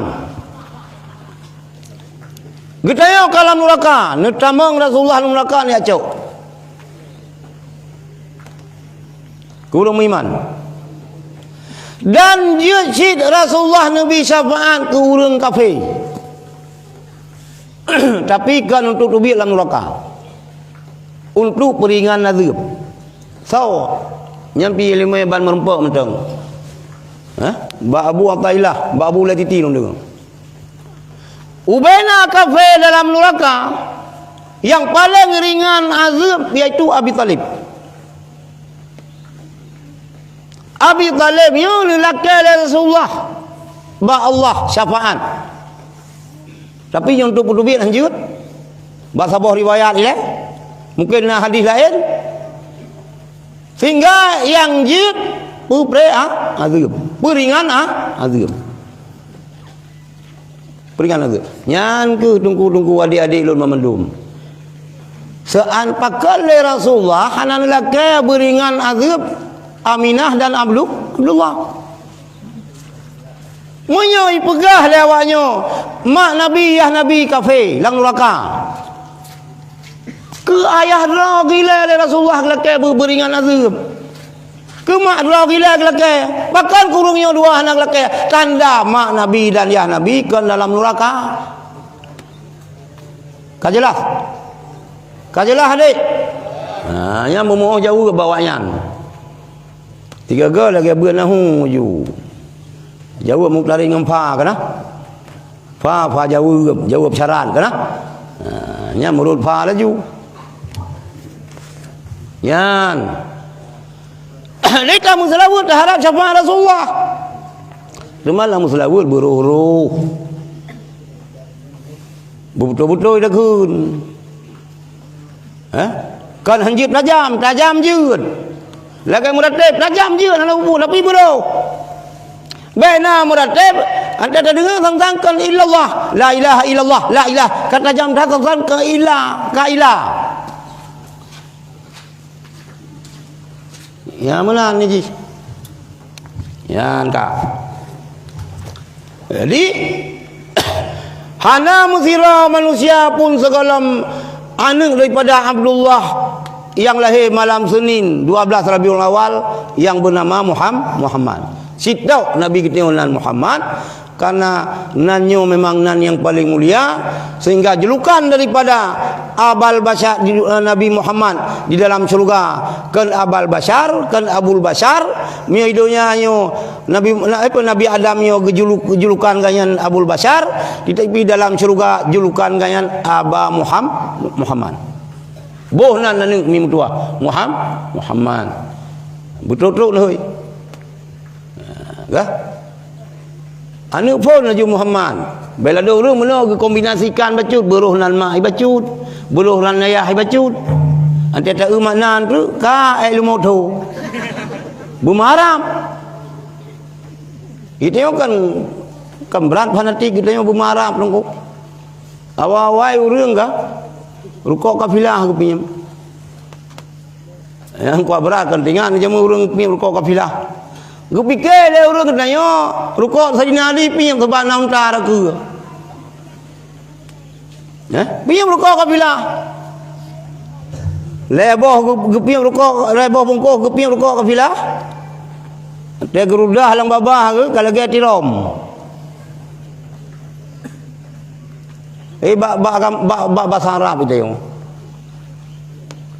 Geutanyoe ka lam nuraka, neutamong Rasulullah lam nuraka, neujak cok keu ureueng meuiman. Dan jeuet cit Rasulullah neubri syafaat keu ureueng kafé. Tapi kon untuk teubiet lam nuraka. Untuk peuringan azeub. Soe? Nyan pih ileumèe ban meurumpok mantong. Hah? Bak Abu Athaillah, bak Abu Ulaititi lôn deungoe. Ubena kafé dalam nuraka, nyang paleng ringan azeub, yaitu Abi Thalib. Abi Thalib nyoe neulakèe lé Rasulullah bak Allah syafaat. Tapi nyang untuk peuteubiet hanjeuet. Bak saboh riwayat ilèe, mungken na hadis laén. Sehingga nyang jeuet peupreh, ah, azeub. Peuringan, ah, azeub. Peuringan azeub. Nyan keuh teungku-teungku, adik-adik lôn banmandum. Seuan pakon lé Rasulullah hana neulakèe beuringan azeub Aminah dan Abdu-, Abdullah. Meunyoe ipeugah lé awak nyoe, mak Nabi, yah Nabi kafé lam nuraka. Keu ayah droe gila lé Rasulullah geulakèe beu-, beuringan azeub. Keu mak droe gila geulakèe. Pakon keu ureueng nyoe dua hana geulakèe? Tanda mak Nabi dan yah Nabi kon dalam nuraka. Ka jeulaih? Ka jeulaih, adék? Ha, nyan beumeu'oh jaweueb bak awaknyan. Tiga-tiga lagèe beuet nahu ju. Jaweueb muktarin ngon fa kana. Fa, fa jaweueb, jaweueb syarat kan? Ha, nyan meurot fa laju. Nyan. Lé tameuseulaweuet teuharab syafaat Rasulullah. Teuma lam meuseulaweuet beuroh-roh. Beubeutôi-beutôi takheun. Eh? Kon han jeuet tajam, tajam jeuet. Lagèe meurateb, tajam jeuet hana peue, tapi beuroh. Bèk na meurateb, han tadeungoe sang-sang kon illallah, la ilaha illallah, la ilah. Ka tajam that sang-sang kon ila, ka ila. Ya, meunan ni jih. Nyan ka. Jadi, hana meusidroe manusia pun sigohlom aneuk daripada Abdullah nyang lahé malam Senin dua belas Rabiul Awal nyang beunama Muham-, Muhammad. Sitok Nabi geutanyoe nan Muhammad, karena nan nyoe memang nan nyang paleng mulia, sehingga julukan daripada Abal Basyar di, eh, Nabi Muhammad di dalam syurga, kon Abal Basyar, kon Abul Basyar, meunyoe di donya nyoe Nabi, na-, apa, Nabi Adam nyoe geujuluk-, geujulukan gobnyan Abul Basyar, tetapi dalam syurga julukan gobnyan Aba Muham-, Muhammad. Boh nan aneuk mi meutuah, Muham-, Muhammad. Beutôi-beutôi neuhôi. Gah? Aneuk phon laju Muhammad. Bèk ladôm ureueng meunoe geukombinasikan bacut, beuroh nan mak i bacut, beuroh nan ayah i bacut. Anté ta-eu mak nan treuk ka ék leumo tho. Beumaram. Geutanyoe kan, kan brat fanatik geutanyoe beumaram teungku. Awai-awai ureueng ka rukok kafilah geupiep. Nyang kuat brat kan teuingat jameun ureueng piep rukok kafilah. Geupike lé ureueng geutanyoe rukok Saidina Ali piep sabab na unta rakeue. Eh? Piep rukok kafilah. Lhèe boh geu-, geupiep rukok, lhèe boh bungkôh geupiep rukok kafilah. Teuh geurudah lam babah geuh ka lagèe tirom. Eh, bak, bak, bak, bak basa Arab itu.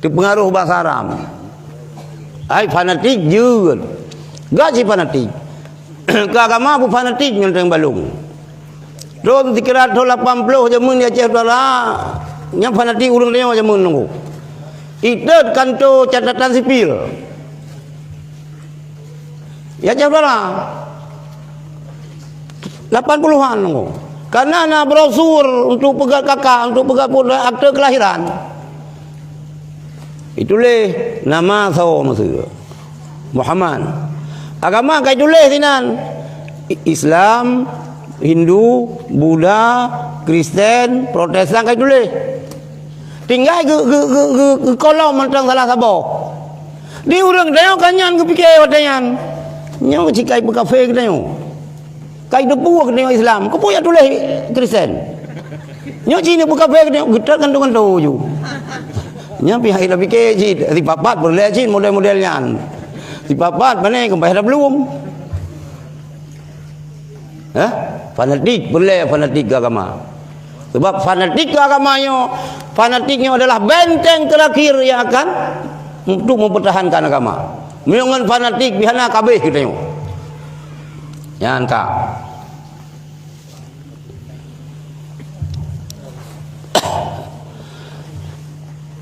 Teupeungaroh basa Arab. Ai fanatik jeuet. Gak si fanatik. Keu agama pun fanatik nyonteng balong. Thôn sikira thôn lapan ploh jameun di Aceh Utara, nyang fanatik ureueng tanyoe jameun nunggu. Itot kanto catatan sipil. Ya, Aceh Utara. Lapan puluhan nunggu. Karena na brosur untuk peugöt K K, untuk peugöt pun akte kelahiran. Ituléh nama soe maksud. Muhammad. Agama ka ituléh sinan. I-, Islam, Hindu, Buddha, Kristen, Protestan ka ituléh. Tinggai geu-, geu-, geu-, geu-, geukolom mantong salah saboh. Di ureueng tanyoe ka nyan geupike watèe nyan. Nyoe cikai peukafé geutanyoe. Kai teupeue geutanyoe Islam, keupeue jak tuléh Kristen. Nyoe ci nyoe peukafé geutanyoe, geutot gantoe-gantoe ju. Nyan pihak ila pike cit, sipapat peureulèe cit model-model nyan. Sipapat pané keumpah dah belum. Hah? Fanatik, peureulèe fanatik keu agama. Sebab fanatik keu agama nyoe, fanatik nyoe adalah benteng terakhir yang akan untuk mempertahankan agama. Meunyoe ngon fanatik pih hana, ka abéh geutanyoe. Nyan ka.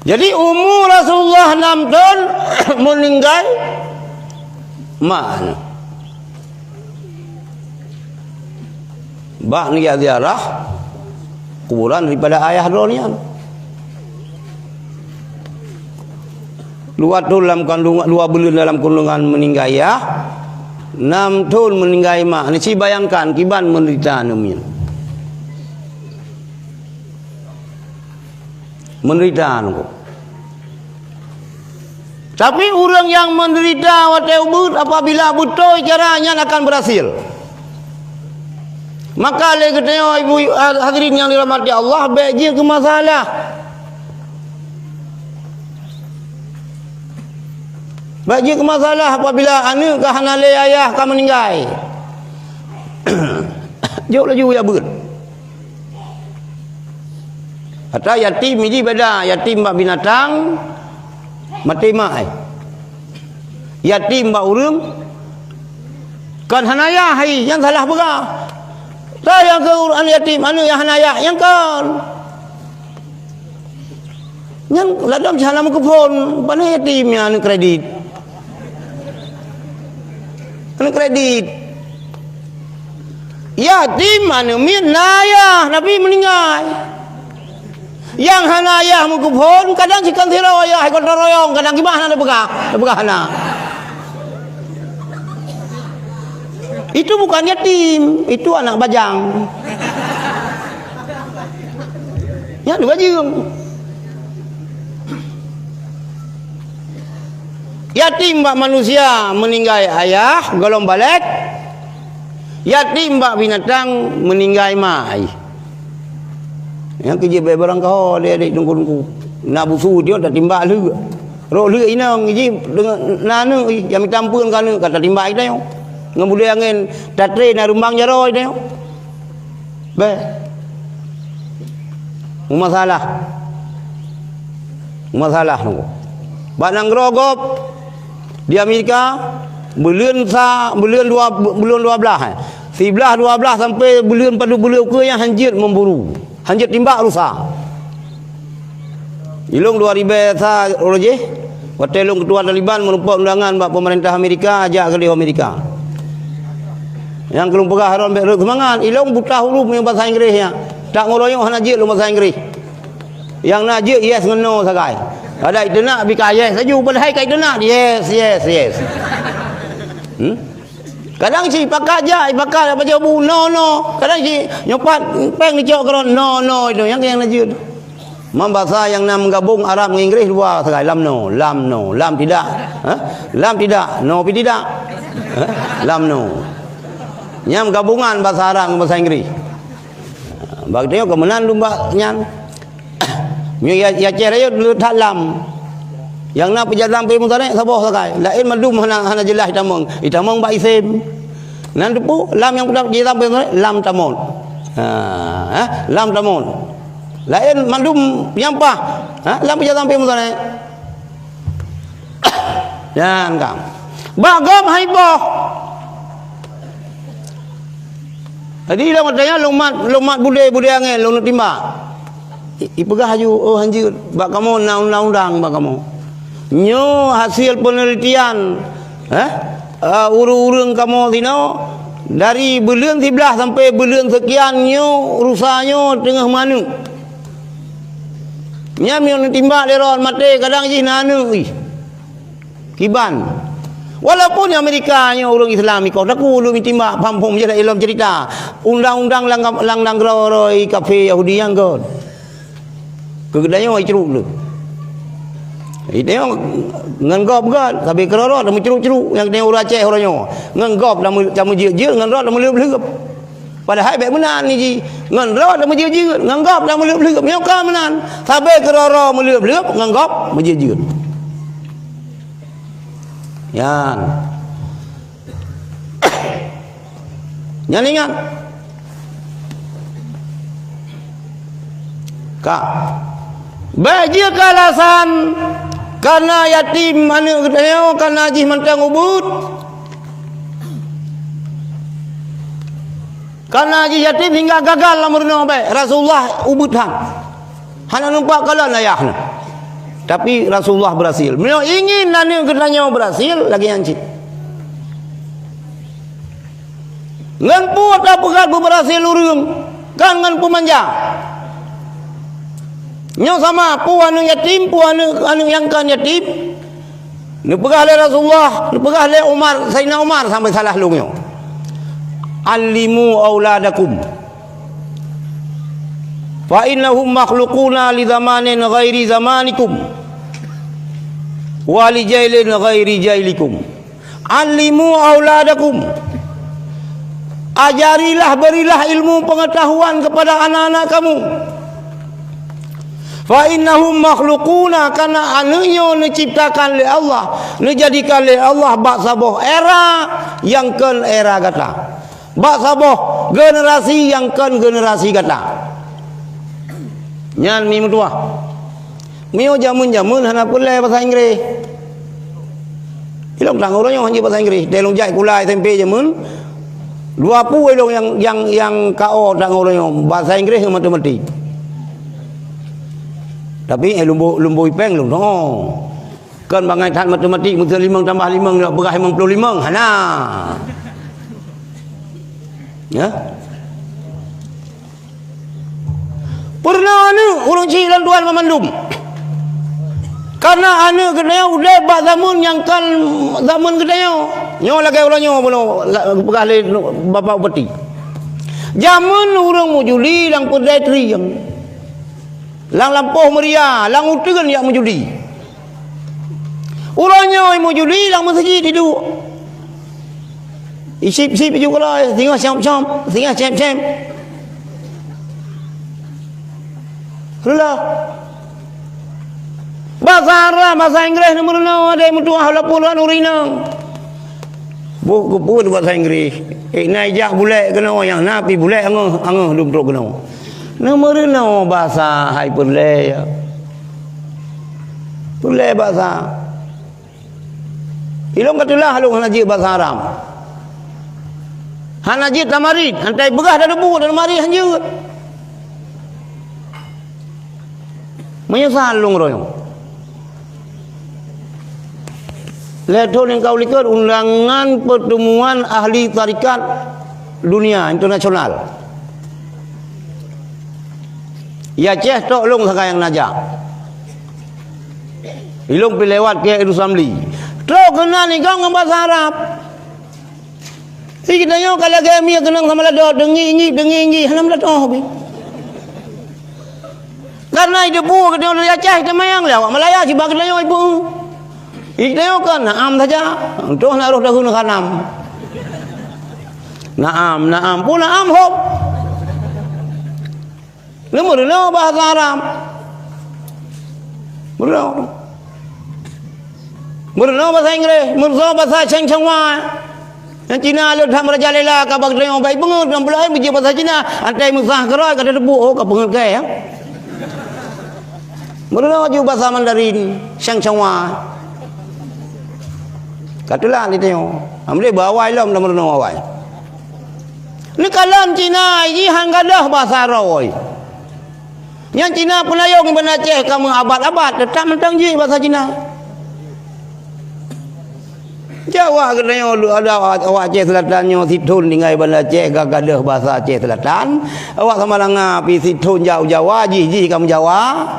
Jadi umu Rasulullah enam thon meuninggai mak. Bak neujak ziarah kuburan daripada ayah droe nyan. Dua thon lam kandungan, dua buleuen dalam kandungan meuninggai yah, nam thon meuninggai mak. Neuci bayangkan kiban menderita aneuk miet. Menderita aneuk. Tapi ureueng nyang menderita watèe ubeuet, apabila beutôi cara nyan akan berhasil. Maka lé geutanyoe ibu, hadirin nyang dirahmati Allah, bèk jeuet keu masalah. Bèk jeuet keu masalah apabila aneuk ka hana lé ayah ka meuninggai. Jok laju jak beuet. Ata yatim jih beda, yatim bak binatang, maté mak ai. Yatim bak ureueng, kon hana yah ai, nyan salah peugah. Sayang keu ureueng yatim, aneuk nyang hana ayah, nyang kon. Nyan ladom cit hana meukeupon, pane yatim nyan aneuk kredit. Aneuk kredit. Yatim aneuk miet na ayah, tapi meuninggai. Nyang hana ayah meukeupon, kadang cit kon sidroe ayah, gotong royong, kadang kiban hana peugah, peugah hana. Itu bukan yatim, itu anak bajang. Nyan dua jeuem. Yatim bak manusia meuninggai ayah, gohlom balek. Yatim bak binatang meuninggai mai. Nyang keujeuet bèk barangkaho adik-adik teungku-teungku. Na busu tiep tatimbak lheueh. Rot lheueh inong jih deungon na aneuk jih, nyang mita ampeuen keu aneuk ka tatimbak geutanyoe. Ngon budé angén tatré na rumbang jaroe geutanyoe. Bèk. Meumasalah. Meumasalah teungku. Bak nanggroe gob di Amerika, buleuen sa, buleuen dua, buleuen dua blaih, eh. Siblaih dua blaih sampai buleuen padub buleuen ukeue nyan hanjeuet memburu, hanjeuet timbak rusa. Ilong dua ribèe sa uroe jih, watèe lôn keutua Taliban meurumpok undangan bak peumeurintah Amerika, jak keudéh Amerika. Nyang keu lôn peugah, Harun, bèk rhot seumangat, ilong buta huruf meunyoe basa Inggréh nyan. Tak ngon royong hana jeuet lôn basa Inggréh. Nyang na jeuet yes ngon no sagai. Kadang iteunak bika yes laju, padahai ka iteunak yes, yes, yes. Hmm? Kadang cit ipakat jak, ipakat jak baca bu, no, no. Kadang cit nyoe pat péng dicok keudroe, no, no, itu nyang, nyang na jeuet. Man basa nyang na meugabong Arab ngon Inggréh dua sagai, lam no, lam no, lam tidak. Ha? Lam tidak, no pih tidak. Ha? Lam no. Nyan gabongan basa Arab ngon basa Inggréh. Bak tanyoe keu meunan lom bak nyan. Meunyoe ya, ya ceh rayeuk le that lam. Nyang na peujazam fi'il mudhari' saboh sagai. Laén mandum hana, hana jeulaih itamong. Itamong bak isem. Nan teupeu lam nyang peujazam fi'il mudhari' lam tamon. Ha, eh, lam tamon. Laén mandum nyang paih. Ha, lam peujazam fi'il mudhari'. Nyan kan. Bak gob hai boh. Jadi lôn tanya lôn mat, lôn mat budé, budé angén lôn timbak. I, ipeugah laju, "Oh, hanjeuet, bak kamoe na undang-undang bak kamoe." Nyoe hasil penelitian, eh, eh, ureueng-ureueng kamoe sinoe dari buleuen siblaih sampai buleuen seukian nyoe rusa nyoe teungoh meuaneuk. Nyan meunyoe timbak lé rot maté, kadang jih na aneuk ih. Kiban. Walaupun Amerika nyoe ureueng Islam ikoh, tapi ulôn timbak pham-pham je lah ilom cerita. Undang-undang lam, lam nanggroe kafé Yahudi nyang göt. Keu geutanyoe icruk lé. Geutanyoe ngon gob göt, sabe keuroro tameucruk-cruk nyang geutanyoe ureueng Aceh uroe nyoe. Ngon gob tameu-, tameujeuet-jeuet, ngon rot tameuleueb-leueb. Padahai bèk meunan ni jih. Ngon rot tameujeuet-jeuet, ngon gob tameuleueb-leueb. Nyoe ka meunan. Sabe keuroro meuleueb-leueb, ngon gob meujeuet-jeuet. Nyan. Nyan ingat. Ka. Bèk jeuet keu alasan kareuna yatim aneuk geutanyoe, kareuna jih mantong ubit. Kareuna jih yatim hingga gagal lam meurunoe bèk. Rasulullah ubit han. Hana numpak kalon ayah nyan. Tapi Rasulullah berhasil. Meunyoe ingin aneuk geutanyoe berhasil, lagèe nyan cit. Ngon peue tapeugah beuberhasil ureueng, kan ngon peumanja. Nyoe sama, peue aneuk yatim, peue aneuk, aneuk nyang kon yatim. Neupeugah lé Rasulullah, neupeugah lé Umar, Saidina Umar sampai salah lôn nyoe. "Allimu auladakum. Fa innahum makhluquna li zamanin ghairi zamanikum. Wa li jailin ghairi jailikum." Allimu auladakum. Ajarilah, berilah ilmu pengetahuan kepada anak-anak kamu. Fa innahum makhluquna, karena aneuk nyoe neuciptakan lé Allah, neujadikan lé Allah bak saboh era nyang kon era gata. Bak saboh generasi nyang kon generasi gata. Nyan mi meutuah. Meunyoe jameun-jameun hana peureulèe basa Inggréh. Ilong tanggong uroe nyoe hanjeuet basa Inggréh. Deh lôn jak sikula S M P jameun, Dua peue ilong nyang, nyang, nyang ka o that ngon uroe nyoe, bahasa Inggréh ngon matematik. Tapi, eh, lôn bôh, lôn bôh ipeng lôn, oh. Kon bangai that matematik, meuseu limong tambah limong, nak peugah limong ploh limong, hana. Ya? Peureunah aneuk ureueng chik lôn tuan banmandum. Karena aneuk geutanyoe udeb bak zameun nyang kon zameun geutanyoe. Nyoe lagèe uroe nyoe bunoe, la-, peugah lé Bapak Bupati. Jameun ureueng meujudi lam peureudai trieng. Lam lampôh meuria, lam uteuen jak meujudi. Uroe nyoe meujudi lam meuseujid iduek. Isip-sip ju keulai, singoh siom-siom, singoh siep-siep. Reulah. Basa Arab, basa Inggréh neumeurunoe, adé meutuah walaupun lôn ureueng inong. Boh geupeubuet basa Inggréh. Eh, na ijak bulèk keunoe, nyang na pih bulèk angeuh, angeuh dum trok keunoe. Neumeurunoe basa hai peureulèe, ya. Peureulèe basa. Ilôn ka teulah lôn hana jeuet basa Arab. Hana jeuet tamarit, antai peugah dan bu dan marit han jeuet. Meunyeusal lôn roh nyoe. Lhèe thôn nyang ka u likot undangan pertemuan ahli tarekat dunia internasional. Ya Aceh tok lôn sagai nyang najak. Ilôn pi lewat Kiai Idris Ramli. Trok keunan igong ngon basa Arab. Di geutanyoe ka lagèe mi keunong sama ladot, deungi-ingi, deungi-ingi, hana meulatoh pih. Karena ideubu geutanyoe dari Aceh, teuma nyang lé awak Malaya, siba geutanyoe ibu. Geutanyoe kan naam saja, toh na roh dahulu khanam. Naam, naam, pun naam hop. Neumeurunoe bahasa Arab. Meurunoe. Meurunoe bahasa Inggréh, meurunoe bahasa Cheng Cheng Wa. Nyang Cina lôn that meurajalela ka bak deungoe baik beungeut, nyang peulaén beujeuet bahasa Cina, antai meusah keurôi ka teupeu, oh, ka beungeut keu, ya. Meurunoe ju bahasa Mandarin, Cheng Cheng Wa. Ka teulat di tanyoe. Amlé bak awai lom dah meurunoe awai. Neukalon Cina jih han gadôh basa droe. Nyang Cina peunayong Banda Aceh ka meuabat-abat, teutap mantong jih basa Cina. Jawa geutanyoe lu-, ada awak, awak Aceh Selatan nyoe sithon tinggai Banda Aceh ka gadôh basa Aceh Selatan. Awak Samalanga pi sithon jak u Jawa, jih-jih ka meujawa.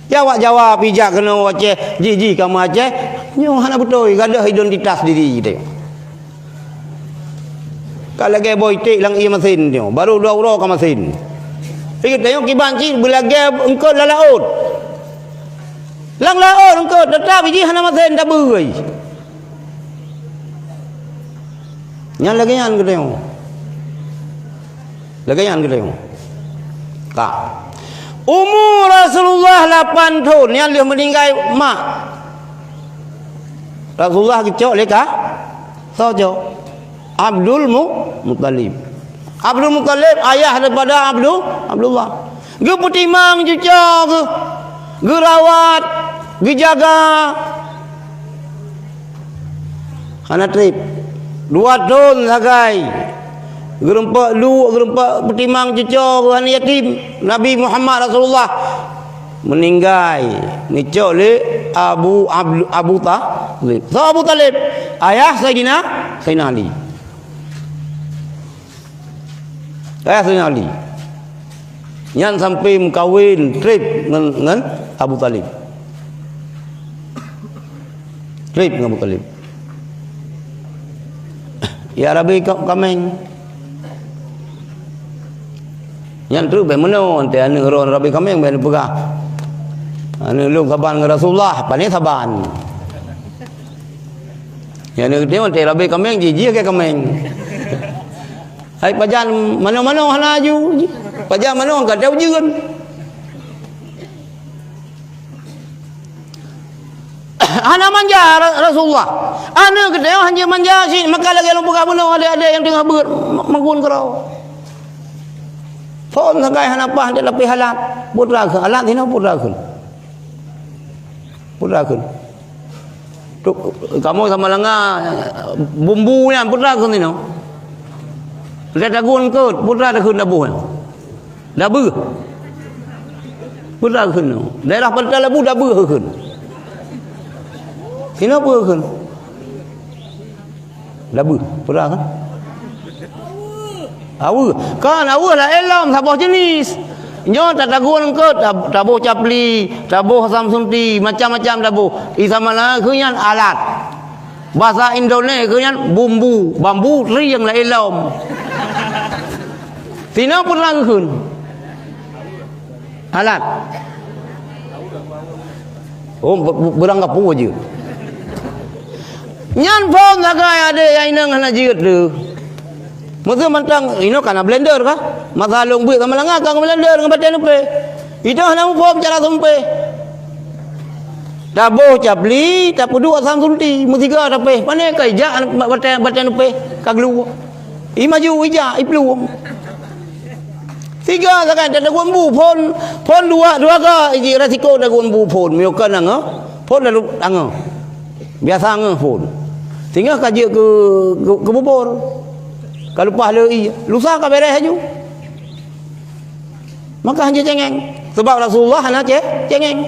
Ya, awak Jawa pi jak keunoe Aceh, jih-jih ka meuaceh. Nyoe hana beutôi, gadôh identitas diri geutanyoe. Ka lagèe boh iték lam ié masin nyoe, baru dua uroe ka masin. Geutanyoe kiban cit beulagèe eungkôt lam laôt. Lam laôt eungkôt teutap jih hana masin tabeue. Nyan lagèe nyan geutanyoe. Lagèe nyan geutanyoe. Ka. Umu Rasulullah lapan thon, nyan lheueh meuninggai mak. Rasulullah geucok lé ka? Soe cok? Abdul Mu-, Muttalib. Abdul Muttalib ayah daripada Abdul, Abdullah. Geupeutimang cuco geuh, geurawat, geujaga. Hana trép. Dua thon sagai. Geurumpok lu-, geurumpok peutimang cuco geuh hana yatim. Nabi Muhammad Rasulullah meuninggai, neucok lé Abu Abdu-, Abu Thalib. Soe Abu Thalib? Ayah Saidina, Saidina Ali. Ayah Saidina Ali. Nyan sampai meukawen trép ngon, ngon Abu Thalib. Trép ngon Abu Thalib. Ya Rabbi ka-, kameng. Nyan trép bèk meunoe, teuh aneuk droe Rabbi kameng bèk neupeugah. Aneuk lôn saban ngon Rasulullah, pane saban. Ya aneuk teuh teuh Rabbi kameng, jih-jih keu kameng. Hai pajan manoe-manoe hana aju. Pajan manoe ka teuh ujeuen. Hana manja Ra-, Rasulullah. Aneuk geutanyoe hana manja cit, maka lagèe lôn peugah bunoe adé-adé nyang teungoh beuet ma-, magun keudroe. Phôn sagai hana paih, dilapéh alat. Putra kheun, alat hinoe putra kheun. Putra kheun. Tu, kamoe sama langa, bumbu nyan putra kheun hinoe. Lé tagun eungkôt, peue takheun daboh nyan? Dabeuh. Peue takheun? Daerah Pantai Labu dabeuh takheun. Sinoe peue takheun? Dabeuh. Peue takheun? Aweueh. Kan aweueh laén lom, saboh jenis. Nyoe tatagun eungkôt, tab-, taboh capli, taboh asam sunti, macam-macam taboh. Di Samalanga kheun nyan alat. Basa Indonesia kheun nyan bumbu, bambu trieng laén lom. Sinoe peue takheun? Alat. Oh, be-, be-, beurangkapeue jeuet. Nyan phon sagai adék nyang inong hana jeuet teuh. Meuseu mantong inoe kana blender kah? Masa lôn buet Samalanga ka blender ngon batèe neupéh. Itoe hana muphom cara sumpéh. Taboh capli, tapeuduek asam sunti, meusiga tapéh. Pane ka ijak batèe, batèe neupéh, ka glu. I maju, ijak, iplueng. Siga sagai tatagun bu phon, phon dua, dua ga iji resiko tagun bu phon. Meunyoe ka nangah, phon lalu tangah. Biasa ngeuh phon. Singoh ka jeuet keu, keu, keu bubur. Ka leupah le ié. Lusa ka beres aju. Maka hana cengeng. Sebab Rasulullah hana ce-, cengeng.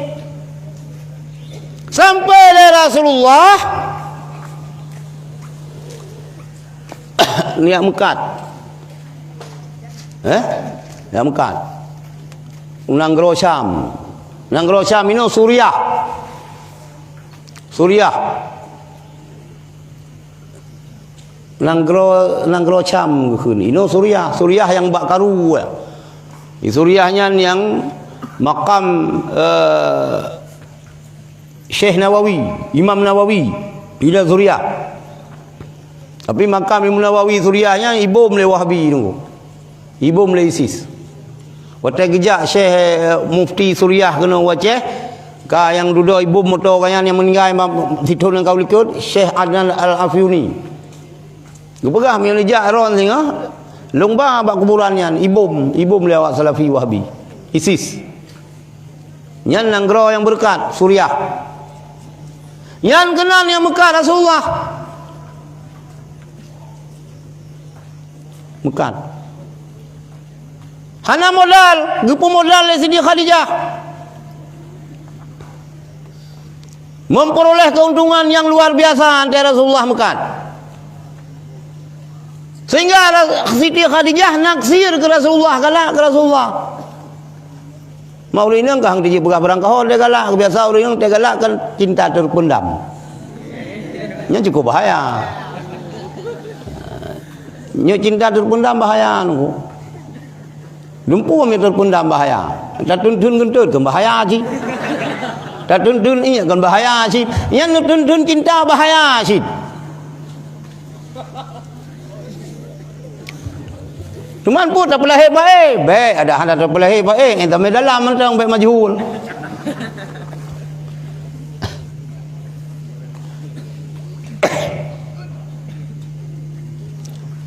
Sampai lé Rasulullah niat meukat. Eh? Niat meukat. Nanggroe Syam. Nanggroe Syam inoe Suriah. Suriah. Nanggroe, nanggroe Syam geukheun. Inoe Suriah, Suriah nyang bak karu. Di Suriah nyan nyang makam, eh, Syekh Nawawi, Imam Nawawi, inoe Suriah. Tapi makam Imam Nawawi Suriah nyan ibom lé Wahabi nunggu. Ibom lé ISIS. Watèe geujak Syekh, eh, Mufti Suriah keunoe u Aceh, ka nyang dudoe ibom moto ka nyan nyang meuninggai ma-, sithon nyang ka u likot, Syekh Adnan Al-Afyuni. Geupeugah meunyoe neujak ron singoh, lôn ba bak kuburan nyan, ibom, ibom lé awak Salafi Wahabi, ISIS. Nyan nanggroe nyang beureukat, Suriah. Nyan keunan nyang meukat Rasulullah. Meukat. Hana modal, geupeumodal lé Siti Khadijah. Memperoleh keuntungan nyang luar biasa antara Rasulullah meukat. Sehingga Ra-, Siti Khadijah naksir keu Rasulullah, galak keu Rasulullah. Mak ureueng inong ka hang teujipeugah barangkaho teugalak, biasa ureueng inong teugalak kan cinta terpendam. Nyan cukup bahaya. Nyoe cinta terpendam bahaya nunggu. Lumpur mi terpendam bahaya. Tatun-tun keuntut kan bahaya cit. Tatun-tun ié kan bahaya cit. Nyan tatun-tun cinta bahaya cit. Cuman peue tapeulahé baé, bèk ada hana tapeulahé baé, eh, tamé dalam mantong bèk majhul.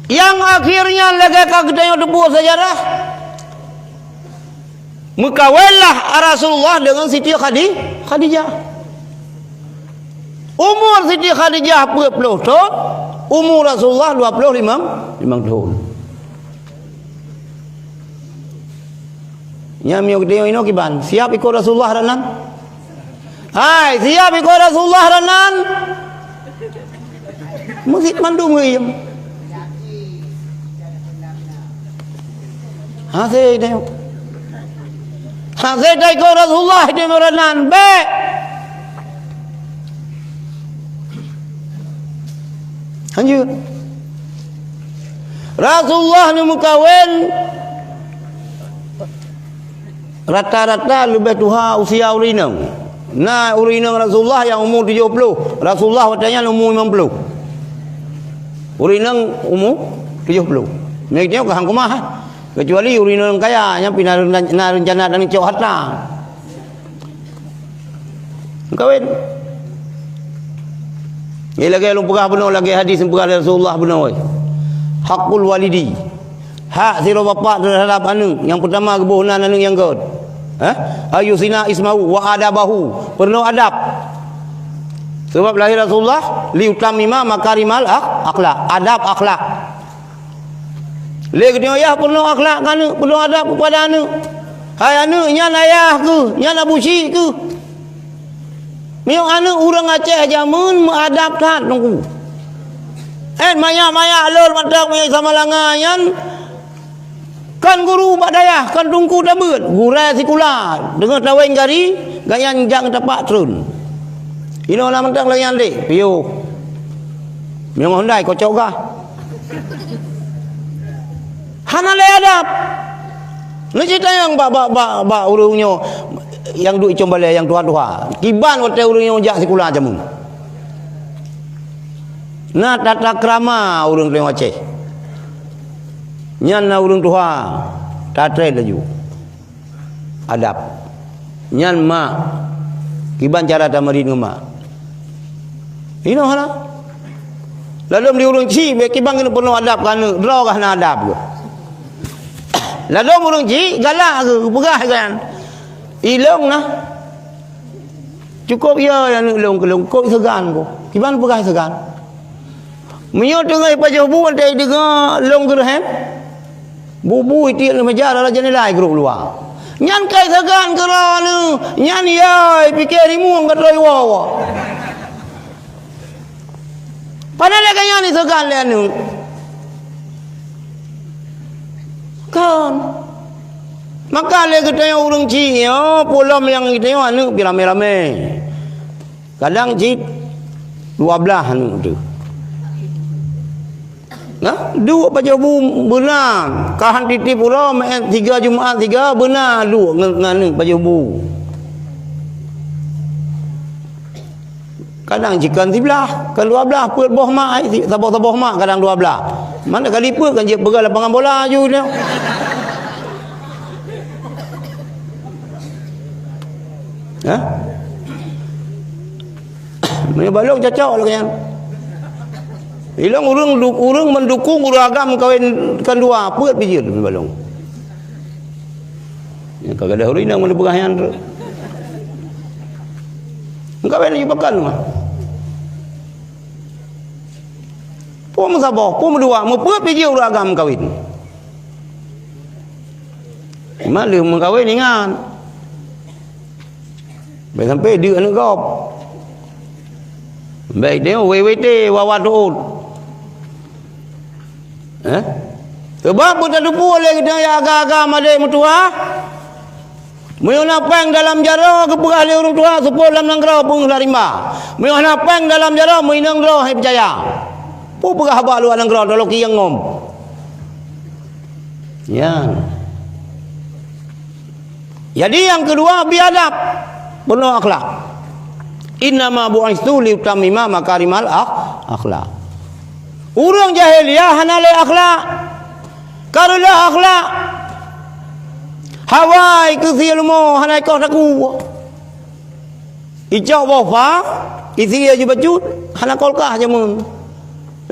Nyang akhirnya lagèe ka geutanyoe teupeue sejarah, meukawenlah Rasulullah dengan Siti Khadi-, Khadijah. Umur Siti Khadijah peuet ploh thon, umur Rasulullah dua ploh limong, limong thon. Nyan meunyoe geutanyoe inoe kiban, siap ikot Rasulullah ran nan? Hai, siap ikot Rasulullah ran nan? Meusit mandum geuiem. Hase tengok. Hase taikot Rasulullah di meurenan, bèk. Lanjut. Rasulullah ni meukawen rata-rata leubeh tuha usia ureueng inong. Na ureueng inong Rasulullah nyang umu tujoh ploh. Rasulullah watèe nyan umu limong ploh. Ureueng inong umu tujoh ploh. Nyan ka hang keumah. Kecuali ureueng inong kaya nyang pih na, na reuncana dan cok harta. Meukawen. Nyan lagèe lôn peugah bunoe, lagèe hadis nyang peugah lé Rasulullah bunoe. Haqqul walidi. Hak sidroe bapak terhadap aneuk. Nyang peutama geuboh nan aneuk nyang göt. Eh? Ayyuhsina ismahu wa adabahu. Peurunoe adab. Sabab lahé Rasulullah liutammima makarimal akh-, akhlak. Adab akhlak. Lé geutanyoe yah peunoh akhlak keu aneuk, peunoh adab keupada aneuk. Hai aneuk, nyan ayah keuh, nyan abu syik keuh. Meunyoe aneuk ureuëng Aceh jameun meuadab that teungku. Eh, manyak-manyak lôn mantong meunyoe Samalanga nyan kon guru bak dayah, kon teungku tabeuet, gurée sikula, deungon taweng gari, gobnyan jak ngon tapak treun. Inoe na mantong lagée nyan deh, piôh. Meunyoe ngon Hyundai kocok gah. Hana lé adab. Neuceurita nyang bak, bak, bak, bak ureuëng nyoe nyang duek icong balée nyang tuha-tuha. Kiban watée ureuëng nyoe jak sikula jameun. Na tata krama ureuëng Aceh. Nyan na ureuëng tuha, tatrét laju. Adab. Nyan mak. Kiban cara tameurit ngon mak. Inoe hana. Ladôm di ureuëng chik, bèk kiban keuneuk peunoh adab keu aneuk, droe gah na adab geuh. Ladôm ureuëng chik, galak geuh, peugah kan. Ilong na. Cukôp ya aneuk lôn keu lôn, kôp seugan ko. Kiban peugah seugan. Meunyoe teungoh pajoh bu, watée ideungoe lôn geureuhem. Bubu itiek lam meja rara jeunela i grup luwa. Nyan kai sagan keudroe nyan, nyan yai pike rimueng ka troh iwoe-woe. Padahai lagée nyan isagan lé aneuk. Kan. Maka lé geutanyoe ureuëng chik nyoe, peulom nyang geutanyoe aneuk pi ramé-ramé. Kadang cit dua blaih aneuk teuh. Nah, duek pajoh bu beuna, ka han tieb uroe meuet tiga Jumaat tiga beuna duek ngon, ngon aneuk pajoh bu. Kadang cit kan siblaih, kan dua blaih, peuet boh mak, ai, si-, saboh-saboh mak kadang dua blaih. Mana kali peuet kan jeuet peugah lapangan bola aju nyoe. Hah? Meunyoe balong cocok lagée nyan. Ilong ureuëng du-, ureuëng mendukung ureuëng agam kawin kan dua, peuet pijeuet meunyoe balong. Nyang ka gadoh ureuëng inong meunyoe peugah nyan tu. Kawin laju pakan mah. Pun meusaboh, pun meudua, meupeuet pijeuet ureuëng agam kawin. Mak lheueh meukawen ingat. Bèk sampai deuk aneuk gob. Bèk tengok W W T wawa tuot. Eh? Sebab beuteupeue lé geutanyoe nyang agam-agam adé meutuwah. Meunyoe na péng dalam jaroe geupeugah lé ureuëng tuha seupôt lam nanggroe peungeuh lam rimba. Meunyoe na péng dalam jaroe meuinong droe hai peucaya. Peue peugah haba luwa nanggroe taloki nyang ngom. Nyan. Jadi nyang keudua, bi adab, peunoh akhlak. Innama bu'istu liutammima makarimal akh-, akhlak. Ureuëng jahiliah hana lé akhlak. Kareuloh akhlak. Hawa ikeusie leumo hana ikoh takue. Icok boh fa, isie aju bacut, hana kulkah jameun.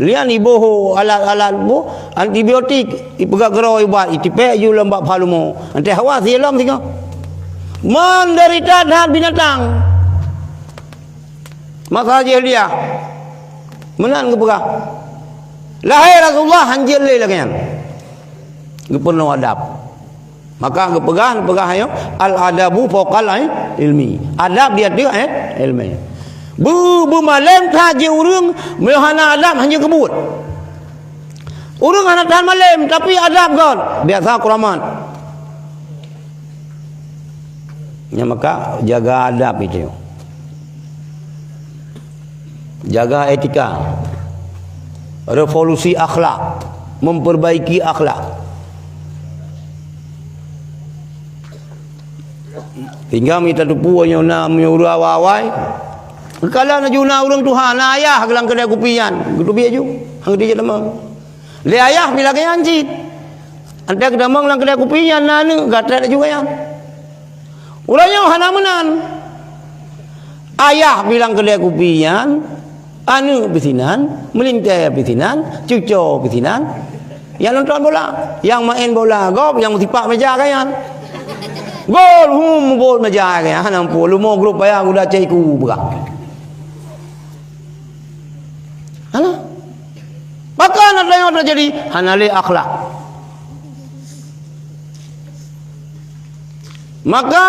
Lian iboh alat-alat boh antibiotik, ipeugah keudroe ubat, itipék aju lam bak fa leumo. Antée hawa sie lom singoh. Menderita that binatang. Masa jahiliah. Meunan geupeugah. Lahé Rasulullah hanjeuet lé lagée nyan. Geupeurunoe adab. Maka geupeugah, geupeugah nyoe, "Al-adabu fauqal il-, ilmi." Adab di ateueh, eh, ilmu. Beu-, beumalém that jih ureuëng, meunyoe hana adab hana jeuet keubuet. Ureuëng hana tahan malém, tapi adab göt, biasa keuramat. Nyan maka jaga adab itu. Jaga etika. Revolusi akhlak, memperbaiki akhlak. Sehingga mita teupeu nyoe na meunyoe awai-awai. Kala na ju na ureuëng tuha, na ayah lam keudè kupi nyan, geuteubiet ju, han geuteubiet teuma. Lé ayah pih lagée nyan cit. Antée geutamong lam keudè kupi nyan na aneuëk, gatrek laju gaya. Uroe nyoe hana meunan. Ayah pih lam keudè kupi nyan, aneuëk pih sinan, meulintée pih sinan, cucoe pih sinan. Nyang nonton bola, nyang maén bola gob, nyang meusipak meja gaya. Gol, hum, bot meja gaya, hana muphom, leumo grup payah guda cai ku peugah. Hana. Maka na tanyoe teujadi hana lé akhlak. Maka,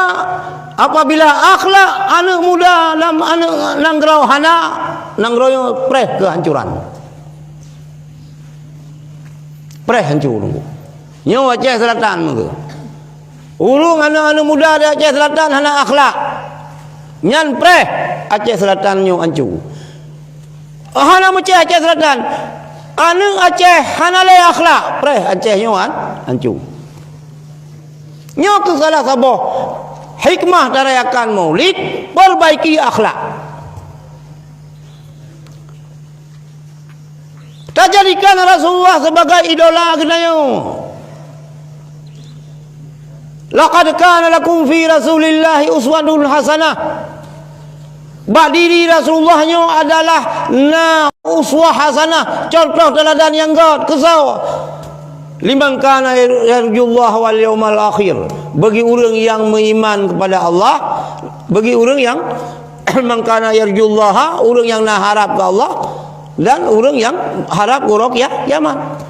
apabila akhlak aneuk muda lam aneuk nanggroe hana, nanggroe nyoe preh keuhancuran. Preh hanco. Nyoe Aceh Selatan meuke. Ureuëng aneuk-aneuk muda di Aceh Selatan hana akhlak. Nyan preh Aceh Selatan nyoe hanco. Hana meuceh Aceh Selatan. Aneuk Aceh hana lé akhlak, preh Aceh nyoe han-, hanco. Nyoe keuh salah saboh hikmah tarayakan Maulid, perbaiki akhlak. Tajadikan Rasulullah sebagai idola geutanyoe. "Laqad kana lakum fi Rasulillahi uswatun hasanah." Bak diri Rasulullah nyoe adalah na uswah hasanah, contoh teuladan nyang göt. Keu soe? "Liman kana yarjullaha wal yaumal akhir." Bagi ureuëng nyang meuiman kepada Allah, bagi ureuëng nyang "Man kana yarjullaha", ureuëng nyang na harab keu Allah, dan ureuëng nyang harab uroe kia-, kiamat.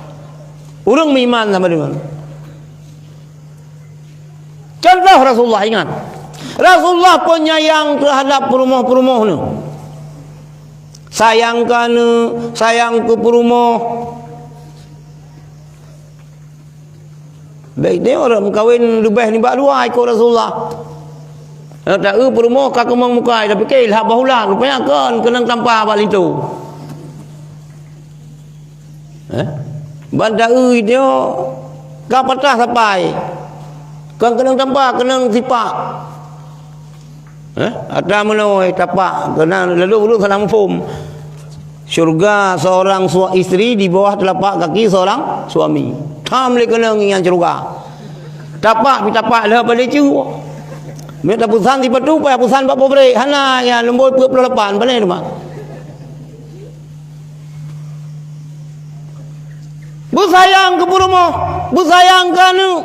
Ureuëng meuiman sama deungon. Contoh Rasulullah, ingat. Rasulullah peunyayang teuhadap peurumoh-peurumoh nyoe. Sayang keu aneuk, sayang keu peurumoh. Bèk teuh ureuëng meukawen leubeh nibak dua ikot Rasulullah. Nyang ta-eu peurumoh ka keumong mukai, tapi keu ilhak bahulat, rupanya kon keunong tampa bak linto. Eh? Ban ta-eu itu ka patah sapai. Kon keunong tampa, keunong sipak. Eh, atra meunoe tapak, keunan lalu ulôn salah muphom. Syurga seorang sua-, istri di bawah telapak kaki seorang suami. Tham lé keunong nyan syurga. Tapak pih tapak lheueh pada cu. Meunan tapusan sipatu, payah pusan bak pabrik. Hana, ya, nombor dua puluh lapan, paléng teuma. Beusayang keu peurumoh, beusayang keu aneuk.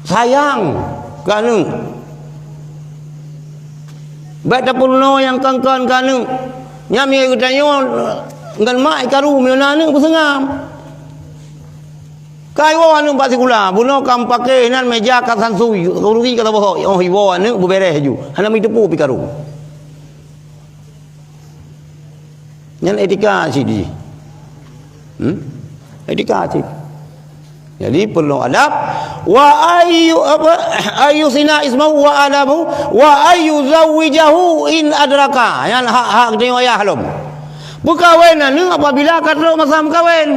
Sayang keu aneuk. Bèk tapeurunoe nyang kon-kon keu aneuk. Nyan meunyo geutanyoe ngon mak ikaru, meunyo na aneuk beuseungam. Ka iwoe aneuk bak sikula, bunoe ka meupaké inan meja ka sansui, rugi ka saboh, oh iwoe aneuk beubèrèh laju. Hana meuteupeu pih karu. Nyan etika cit jih. Hmm? Etika cit. Jadi, peurunoe adab. Wa ayyu, apa, ayyuhsina ismahu wa adabahu wa ayyuzawwijahu in adraka. Nyan hak-hak geutanyoe ayah lom. Peukawen aneuk apabila ka trok masa meukawen.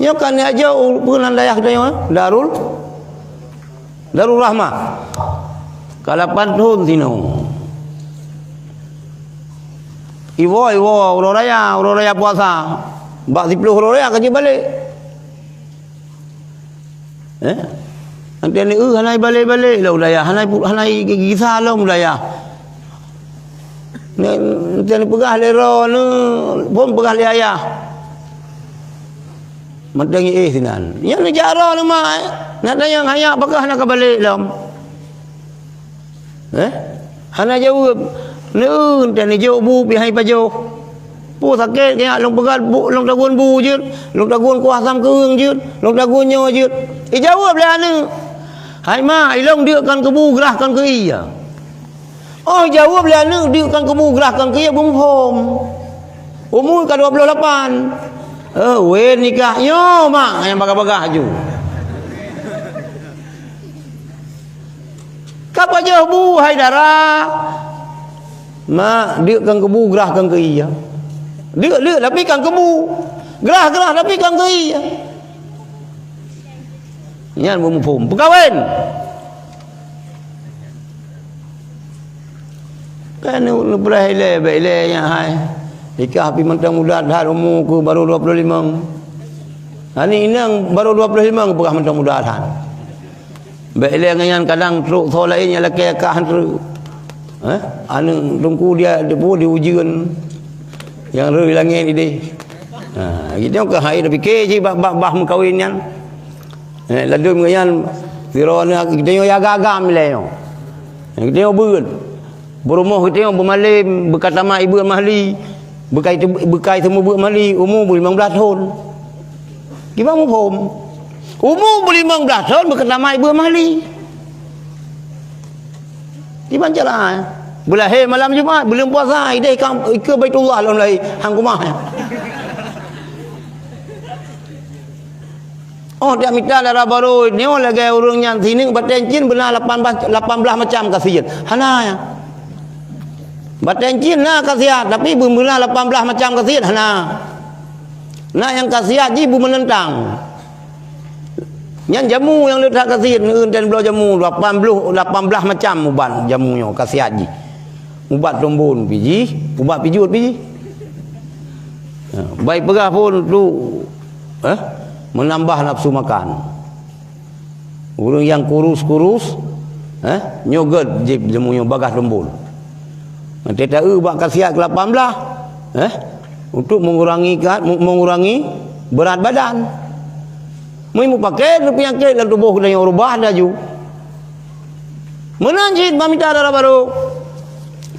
Nyoe kan jak jok u-, peue nan dayah geutanyoe, eh? Darul, Darul Rahmah. Ka lapan thon sinoe. Iwoe, iwoe, uroe raya, uroe raya puasa. Bak siplôh uroe raya ka jibalek. Eh? Nanti ni, eh, hana ibalek-balek lom dayah, hana ipu-, hana i-, gisa lom dayah. Ni, nanti ni peugah lé droeneuh, phon peugah lé ayah. Mantong éh sinan. Nyan neujak droeneuh mak, eh. Nak tanyong, "Hai nyak, pakon hana ka balek lom?" Eh? Hana jaweueb. Neu, teuh neujok bu pih hai pajoh. Peue sakét keu nyak, lôn peugah bu, lôn tagun bu jeuet, lôn tagun kuah asam keueung jeuet, lôn tagun nyoe jeuet. Ijaweueb lé aneuk, "Hai mak, ilôn deuk kon keu bu, grah kon keu ié." Oh, jaweueb lé aneuk, "Deuk kon keu bu, grah kon keu ié," beumuphom. Umu ka dua ploh lapan. Eh, wén nikah nyoe mak, nyang bagah-bagah laju. Ka pajoh bu hai dara. "Mak, deuk kon keu bu, grah kon keu ié." Deuk, deuk, tapi kon keu bu. Grah, grah, tapi kon keu ié. Nyan beumuphom. Peukawen. Kan neupreh ilée, bèk ilée nyan hai. Nikah pih mantong muda that, umu keuh baru dua ploh limong. Aneuk inong baru dua ploh limong peugah mantong muda that. Bèk ilée ngon nyan, kadang trok soe laén nyang lakée ka han treuk. Eh? Aneuk teungku dia, dia pun diujeuen. Nyang rhoi langét idéh. Ha, gitu keuh hai tapike cit bak, bak bah meukawen nyan. Eh, ladôm ngon nyan, sidroe aneuk geutanyoe agam-agam ilée nyoe. Geutanyoe beuet. Peurumoh geutanyoe beumalém, beuka tamat ié beuet mahli, beukai teu-, beukai seumeubeuet mahli, umu beu limong blaih thon. Kiban muphom. Umu beulimong blaih thon beukeutamai beuh mahli. Kiban cara, eh? Beulahé malam Jumat, buleuen puasa, ideh kam-, ikeue Baitullah lom lahé, hang kumah, eh? Oh, tiak mita dara barô nyoe lagèe ureueng nyan sineuk batèe cin beuna lapan belas, lapan belas macam khasiat. Hana, ya. Batèe cin na khasiat, tapi beuna lapan belas macam khasiat, hana. Na nyang khasiat jih beumeuneuntang. Nyan jamu nyang le that khasiat, neueu ten bloe jamu, lapan ploh, lapan belas macam ubat jamu nyoe khasiat jih. Ubat tumbon pi jih, ubat pijot pi jih. Ha, bai peugah phon tu, eh, meunambah nafsu makan. Ureueng nyang kurus-kurus, eh, nyoe gèt jih jamu nyoe bagah tumbon. Watèe taeu bak khasiat keu lapan belas, eh, untuk mengurangi ka-, mengurangi berat badan. Meunyoe mupakè, peunyakét lam tuboh geutanyoe reubah laju. Meunan cit bak mita dara barô.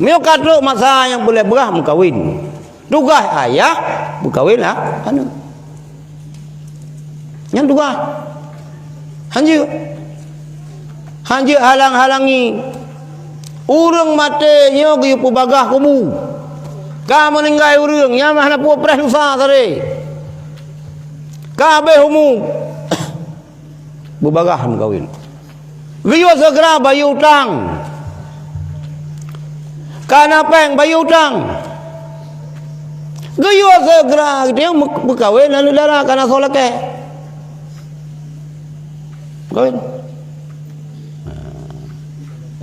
Meunyoe ka trok masa nyang peureulèe beurah meukawen. Tugaih ayah meukawen lah aneuk. Nyan tugaih. Hanjeuet. Hanjeuet halang-halangi. Ureueng maté nyoe geuyue peubagah kubu. Ka meuninggai ureueng, nyan hana peue preh lusa sabe. Ka habéh umu. Beubagah meukawen. Geuyue seugera bayeue utang. Ka na pèng bayeue utang. Geuyue seugera geutanyoe meu-, meukawen aneuk dara ka na soe lakèe. Kawen.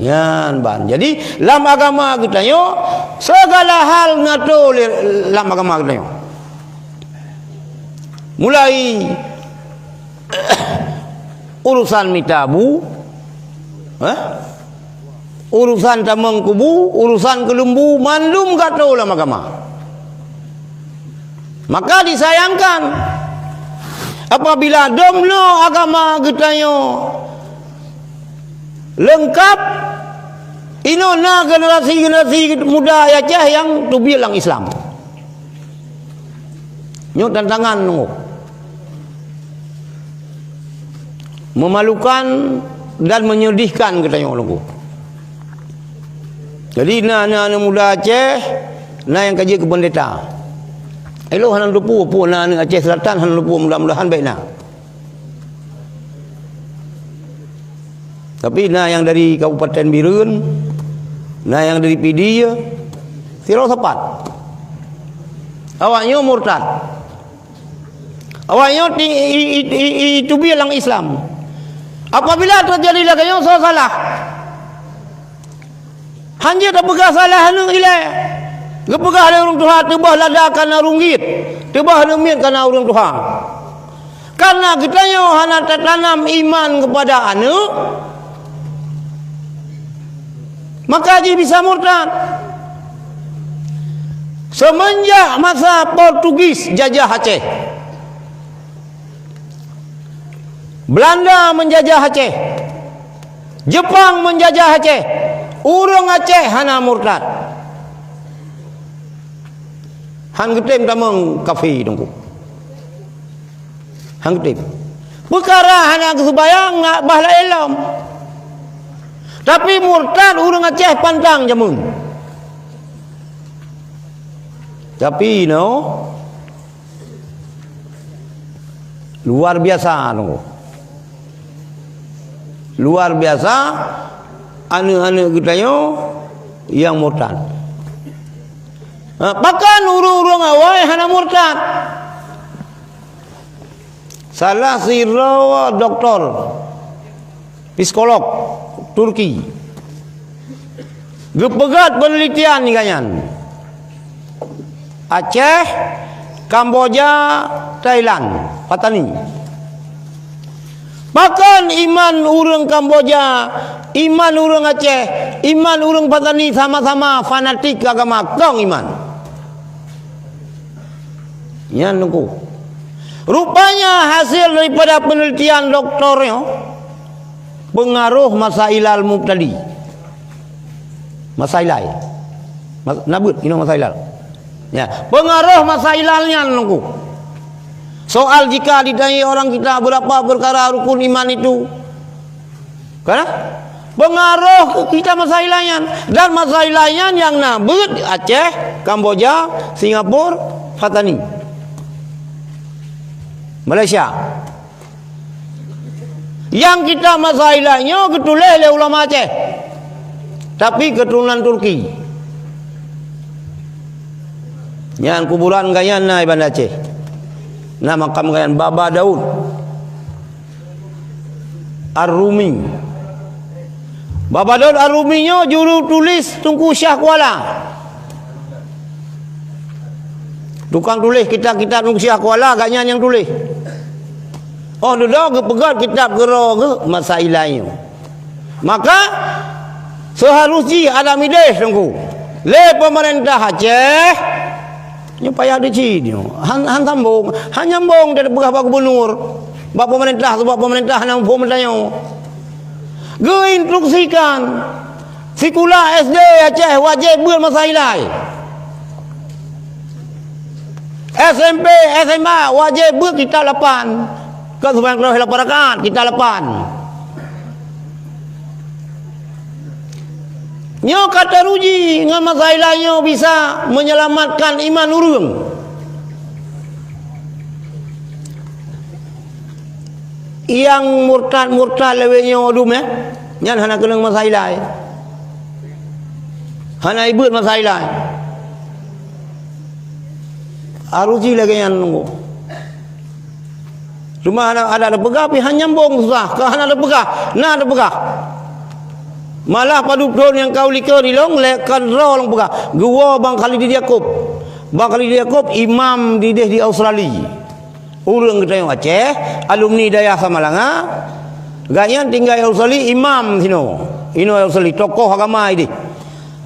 Nyan ban. Jadi, lam agama geutanyoe, segala hal ngato lé lam agama geutanyoe. Mulai urusan mita bu, eh? Urusan tamong kubu, urusan keuleumbu, mandum gato lam agama. Maka disayangkan apabila dumnoe agama geutanyoe leungkap, inoe na generasi-generasi muda Aceh nyang teubiet lam Islam. Nyoe tantangan nyoe. Memalukan dan menyedihkan geutanyoe Teungku. Jadi na aneuk-aneuk muda Aceh, na nyang ka jeuet keu peundeta. Ilôn hana lôn teupeue, peue na aneuk Aceh Selatan hana lôn teupeue, mudah-mudahan bèk na. Tapi na nyang dari Kabupaten Bireuen, na nyang dari Pidie, sidroe sapat. Awaknyoe murtad. Awaknyoe ti-, i-, i-, i-, i-, teubiet lam Islam. Apabila teujadi lagèe nyoe, soe salah? Hanjeuet tapeugah salah aneuk ilèe. Geupeugah lé ureueng tuha, teuboh lada kana ureueng gèt, teuboh aneuk miet kana ureueng tuha. Karena geutanyoe hana tatanam iman keupada aneuk, maka jih bisa murtad. Seumeunjak masa Portugis jajah Aceh, Belanda meunjajah Aceh, Jepang meunjajah Aceh, ureueng Aceh hana murtad. Han geutem tamong kafé Teungku. Han geutem. Peukara hana geuseumayang na bah laén lom. Tapi murtad ureueng Aceh pantang jameun. Tapi no, luar biasa Teungku. Luar biasa aneuk-aneuk geutanyoe nyang murtad. Ha, bahkan ureueng-ureueng awai hana murtad. Salah sidroe doktor, psikolog Turki, geupeugöt peunelitian nibak nyan. Aceh, Kamboja, Thailand, Patani. Pakon iman ureueng Kamboja, iman ureueng Aceh, iman ureueng Patani sama-sama fanatik agama, kong iman? Nyan Teungku. Rupanya hasil daripada penelitian doktor nyoe, pengaruh masa ilal mubtadi. Masa ilal. Mas-, na beuet inoe masa ilal. Ya, pengaruh masa ilal nyan Teungku. Soal jika ditanyai orang kita berapa perkara rukun iman itu, kan? Pengaruh kita masalah nyan. Dan masalah nyan nyang na beuet Aceh, Kamboja, Singapura, Patani, Malaysia. Nyang kita masalah nyoe geutuléh lé ulama Aceh, tapi keuturonan Turki. Nyan kuburan gobnyan na i Banda Aceh. Na makam gobnyan Baba Daud Ar-Rumi. Baba Daud Ar-Rumi nyoe juru tulis Teungku Syah Kuala. Tukang tuléh kitab-kitab Teungku Syah Kuala, gobnyan nyang tuléh. Oh dudoe geupeugét kitab keudroe geuh masalah nyoe. Maka seuharus jih ada mideh Teungku lé peumeurintah Aceh. Nyoe payah deuci nyoe. Han, han sambong, han nyambong dari peugah bak gubunur, bak peumeurintah, sabab peumeurintah hana muphom meutanyoe. Geuinstruksikan sikula S D Aceh wajéb beuet masalah ilai. S M P, S M A wajéb beuet kitab lapan. Kon seumayang tarawih lapan rakaat, kitab lapan. Nyoe ka teuruji ngon masalah nyoe bisa menyelamatkan iman ureuëng. Nyang murtad-murtad lawét nyoe dum, eh, nyan hana keunong masalah. Hana ibeuet masalah. Harus jih lagée nyan nunggu. Cuma ada, ada teupeugah, pih han nyambong susah. Ka hana teupeugah, na teupeugah. Malah padub thon nyang ka u likot ilong, lé kan droe lôn peugah. Geuwoe Bang Khalid Yakub. Bang Khalid Yakub imam dideh di Australia. Ureuëng geutanyoe Aceh, alumni Dayah Samalanga. Gobnyan tinggai Australia, imam sinoe. Inoe Australia, tokoh agama ideh.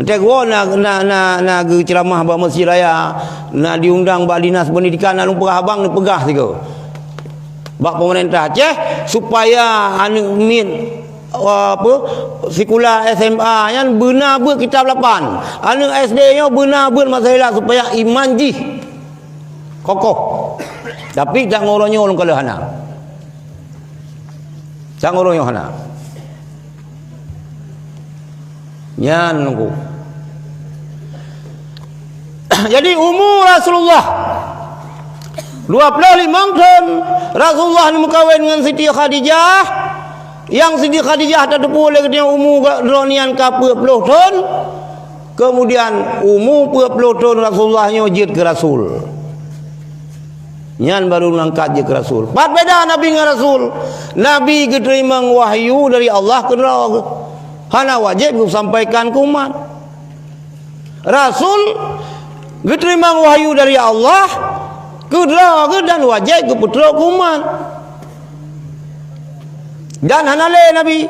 Entek geuwoe na, na, na, na geuceuramah bak Mesjid Raya, na diundang bak Dinas Pendidikan, na lôn peugah abang, neupeugah sigoe bak peumeurintah Aceh supaya aneuëk miet, apa, sikula S M A nyan beuna beuet kitab lapan. Aneuëk S D nyoe beuna beuet masalah supaya iman jih kokoh. Tapi tak ngon uroe nyoe lôn kalon hana. Tak ngon uroe nyoe hana. Nyan nunggu. Jadi umu Rasulullah dua puluh lima thon, Rasulullah neumeukawen ngon Siti Khadijah. Nyang Siti Khadijah tateupeue lé geutanyoe umu droe nyan ka peuet ploh thon. Keumudian umu peuet ploh thon Rasulullah nyoe jeuet keu rasul. Nyan baru neungkat jeuet keu rasul. Pat beda Nabi ngon rasul? Nabi geuteurimong wahyu dari Allah keudroe geuh. Hana wajéb geusampaikan keu umat. Rasul geuteurimong wahyu dari Allah keudroe geuh dan wajéb geupeutrok keu umat. Dan hana lé Nabi,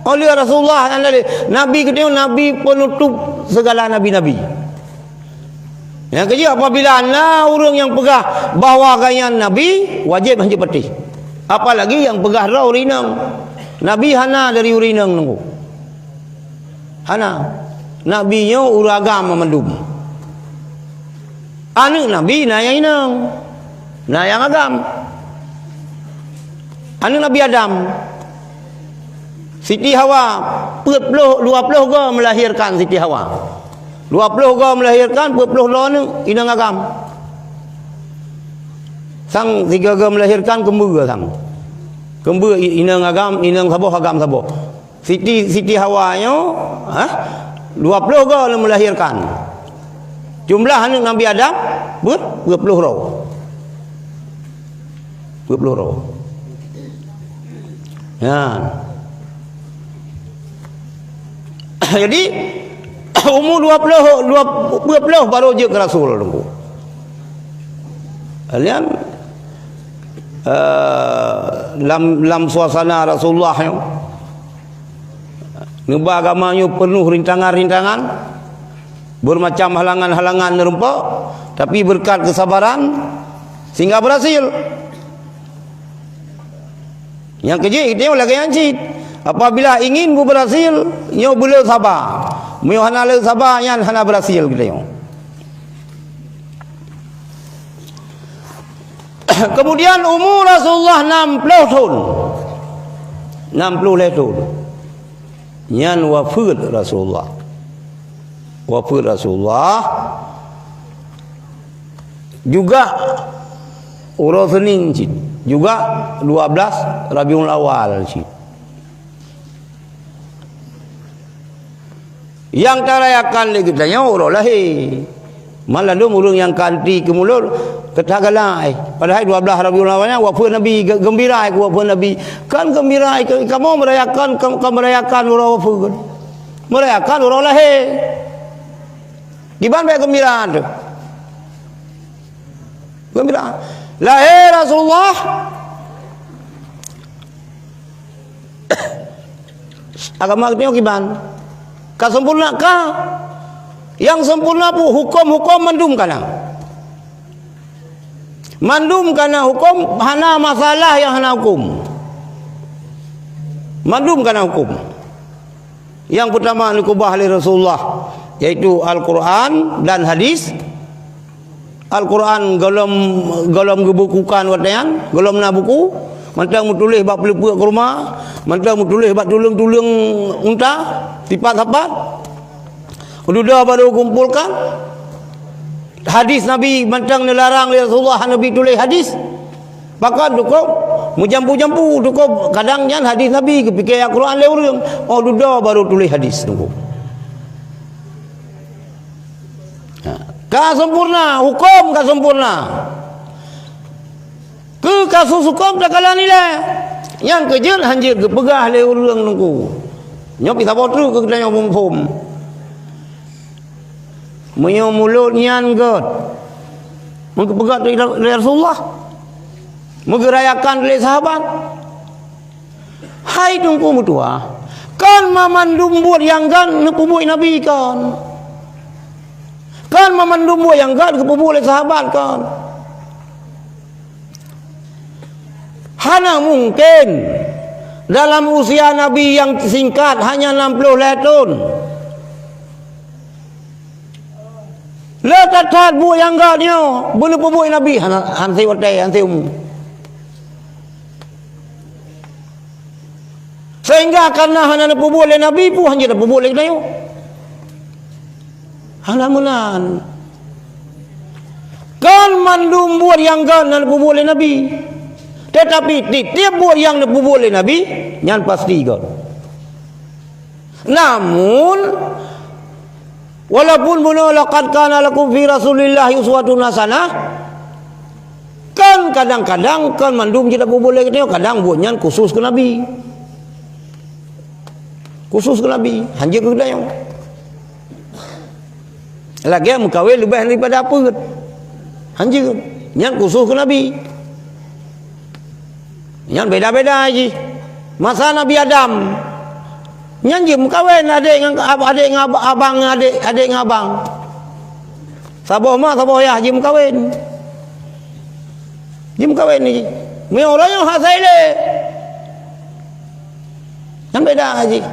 oh lé Rasulullah hana lé. Nabi geutanyoe Nabi peunutôp segala nabi-nabi. Nyang keujeuet, apabila na ureuëng nyang peugah bahwa gobnyan nabi, wajéb hanjeuet patéh. Apalagi nyang peugah droe ureuëng inong. Nabi hana dari ureuëng inong nunggu. Hana. Nabi nyoe ureuëng agam mandum. Aneuëk Nabi na nyang inong, na nyang agam. Aneuëk Nabi Adam, Siti Hawa, peuet ploh, dua ploh goe meulahirkan Siti Hawa. Dua ploh goe meulahirkan, peuet ploh droe aneuëk, inong agam. Sang sigoe goe meulahirkan keumbeu sang. Keumbeu i-, inong agam, inong saboh, agam saboh. Siti, Siti Hawa nyoe, ha? Dua ploh goe lom meulahirkan. Jumlah aneuëk Nabi Adam, peuet, peuet ploh droe. Peuet ploh droe. Ya. Jadi, umu dua ploh, dua, dua ploh baru jeuet keu rasul, Teungku. Kalian, eh, lam, lam suasana Rasulullah nyoe, neuba agama nyoe peunoh rintangan-rintangan, beumacam halangan-halangan neureumpok, tapi beureukat keusabaran, sehingga beurhasil. Nyang keujeuet, geutanyoe lagée nyan cit. Apabila ingin beurhasil, nyoe beuleueh saba. Meunyoe hana leueh saba, nyan hana beurhasil geutanyoe. Kemudian umu Rasulullah enam puluh thon. Enam puluh lhèe thon. Nyan wafeuet Rasulullah. Wafeuet Rasulullah juga uroe Senin cit. Juga dua belas Rabiul Awal cit. Nyang tarayakan lé geutanyoe uroe lahé. Maladum ureuëng nyang ka anti keu mulod, ka tagalak, eh. Padahai dua belas Rabiul Awal nyan wafeuet Nabi, ge-, geumbira keu wafeuet Nabi. Kan geumbira keu kamoe merayakan, ka, ka merayakan uroe wafeuet. Merayakan uroe lahé. Kiban bék geumbira teuh. Geumbira. Lahé Rasulullah. Agama geutanyoe kiban? Ka sempurna ka? Nyang sempurna peue? Huköm-huköm mandum ka na. Mandum ka na huköm, hana masalah nyang hana huköm. Mandum ka na huköm. Nyang peutama neukeubah lé Rasulullah, yaitu Al-Qur'an dan hadis. Al-Qur'an gohlom, gohlom geubukukan watée nyan, gohlom na buku, mantong meutuléh bak peuleupeuk keuruma, mantong meutuléh bak tuleueng-tuleueng unta, sipat-sapat. Dudoe barô geukumpolkan. Hadis Nabi mantong neularang lé Rasulullah, Nabi tuléh hadis. Pakon cukup meujampu-jampu, cukup kadang nyan hadis Nabi geupike Al-Qur'an lé ureuëng. Oh, dudoe barô tuléh hadis cukup. Ha. Ka sempurna, huköm ka sempurna. Keu kasus huköm takalon ilée. Nyang keujeuet hanjeuet geupeugah lé ureuëng teungku. Nyoe pih saboh treuk keu geutanyoe muphom. Meunyoe mulod nyan gét, meugeupeugah lé Rasulullah, meugeurayakan lé sahabat. Hai Teungku meutuah, kon mamandum buet nyang gét neupeubuet Nabi kon. Kon mamandum buet nyang gét geupeubuet lé sahabat kon. Hana mungken dalam usia Nabi nyang singkat hanya enam puluh lhèe thon. Le that-that buet nyang gét nyoe beuneupeubuet Nabi hana, hana watée, hana umu. Sehingga karena hana neupeubuet lé Nabi, peue hanjeuet neupeubuet lé geutanyoe? Hana meunan. Kon mandum buet nyang gét na neupeubuet lé Nabi. Tetapi tiep-tiep buet nyang neupeubuet lé Nabi, nyan pasti gét. Namun, walaupun bunoe laqad kana lakum fi Rasulillahi uswatun hasanah, kan kadang-kadang kan mandum jeuet tapeubuet lé geutanyoe, kadang buet nyan khusus keu Nabi. Khusus keu Nabi, hanjeuet keu geutanyoe. Lagée meukawen leubeh daripada peuet. Hanjeuet. Nyan khusus keu Nabi. Nyan beda-beda jih. Masa Nabi Adam, nyan jeuet meukawen adék ngon, adék ngon abang, adék, adék ngon abang. Saboh ma, saboh yah jeuet meukawen. Jeuet meukawen jih. Meunyoe uroe nyoe hase lé. Nyan beda jih.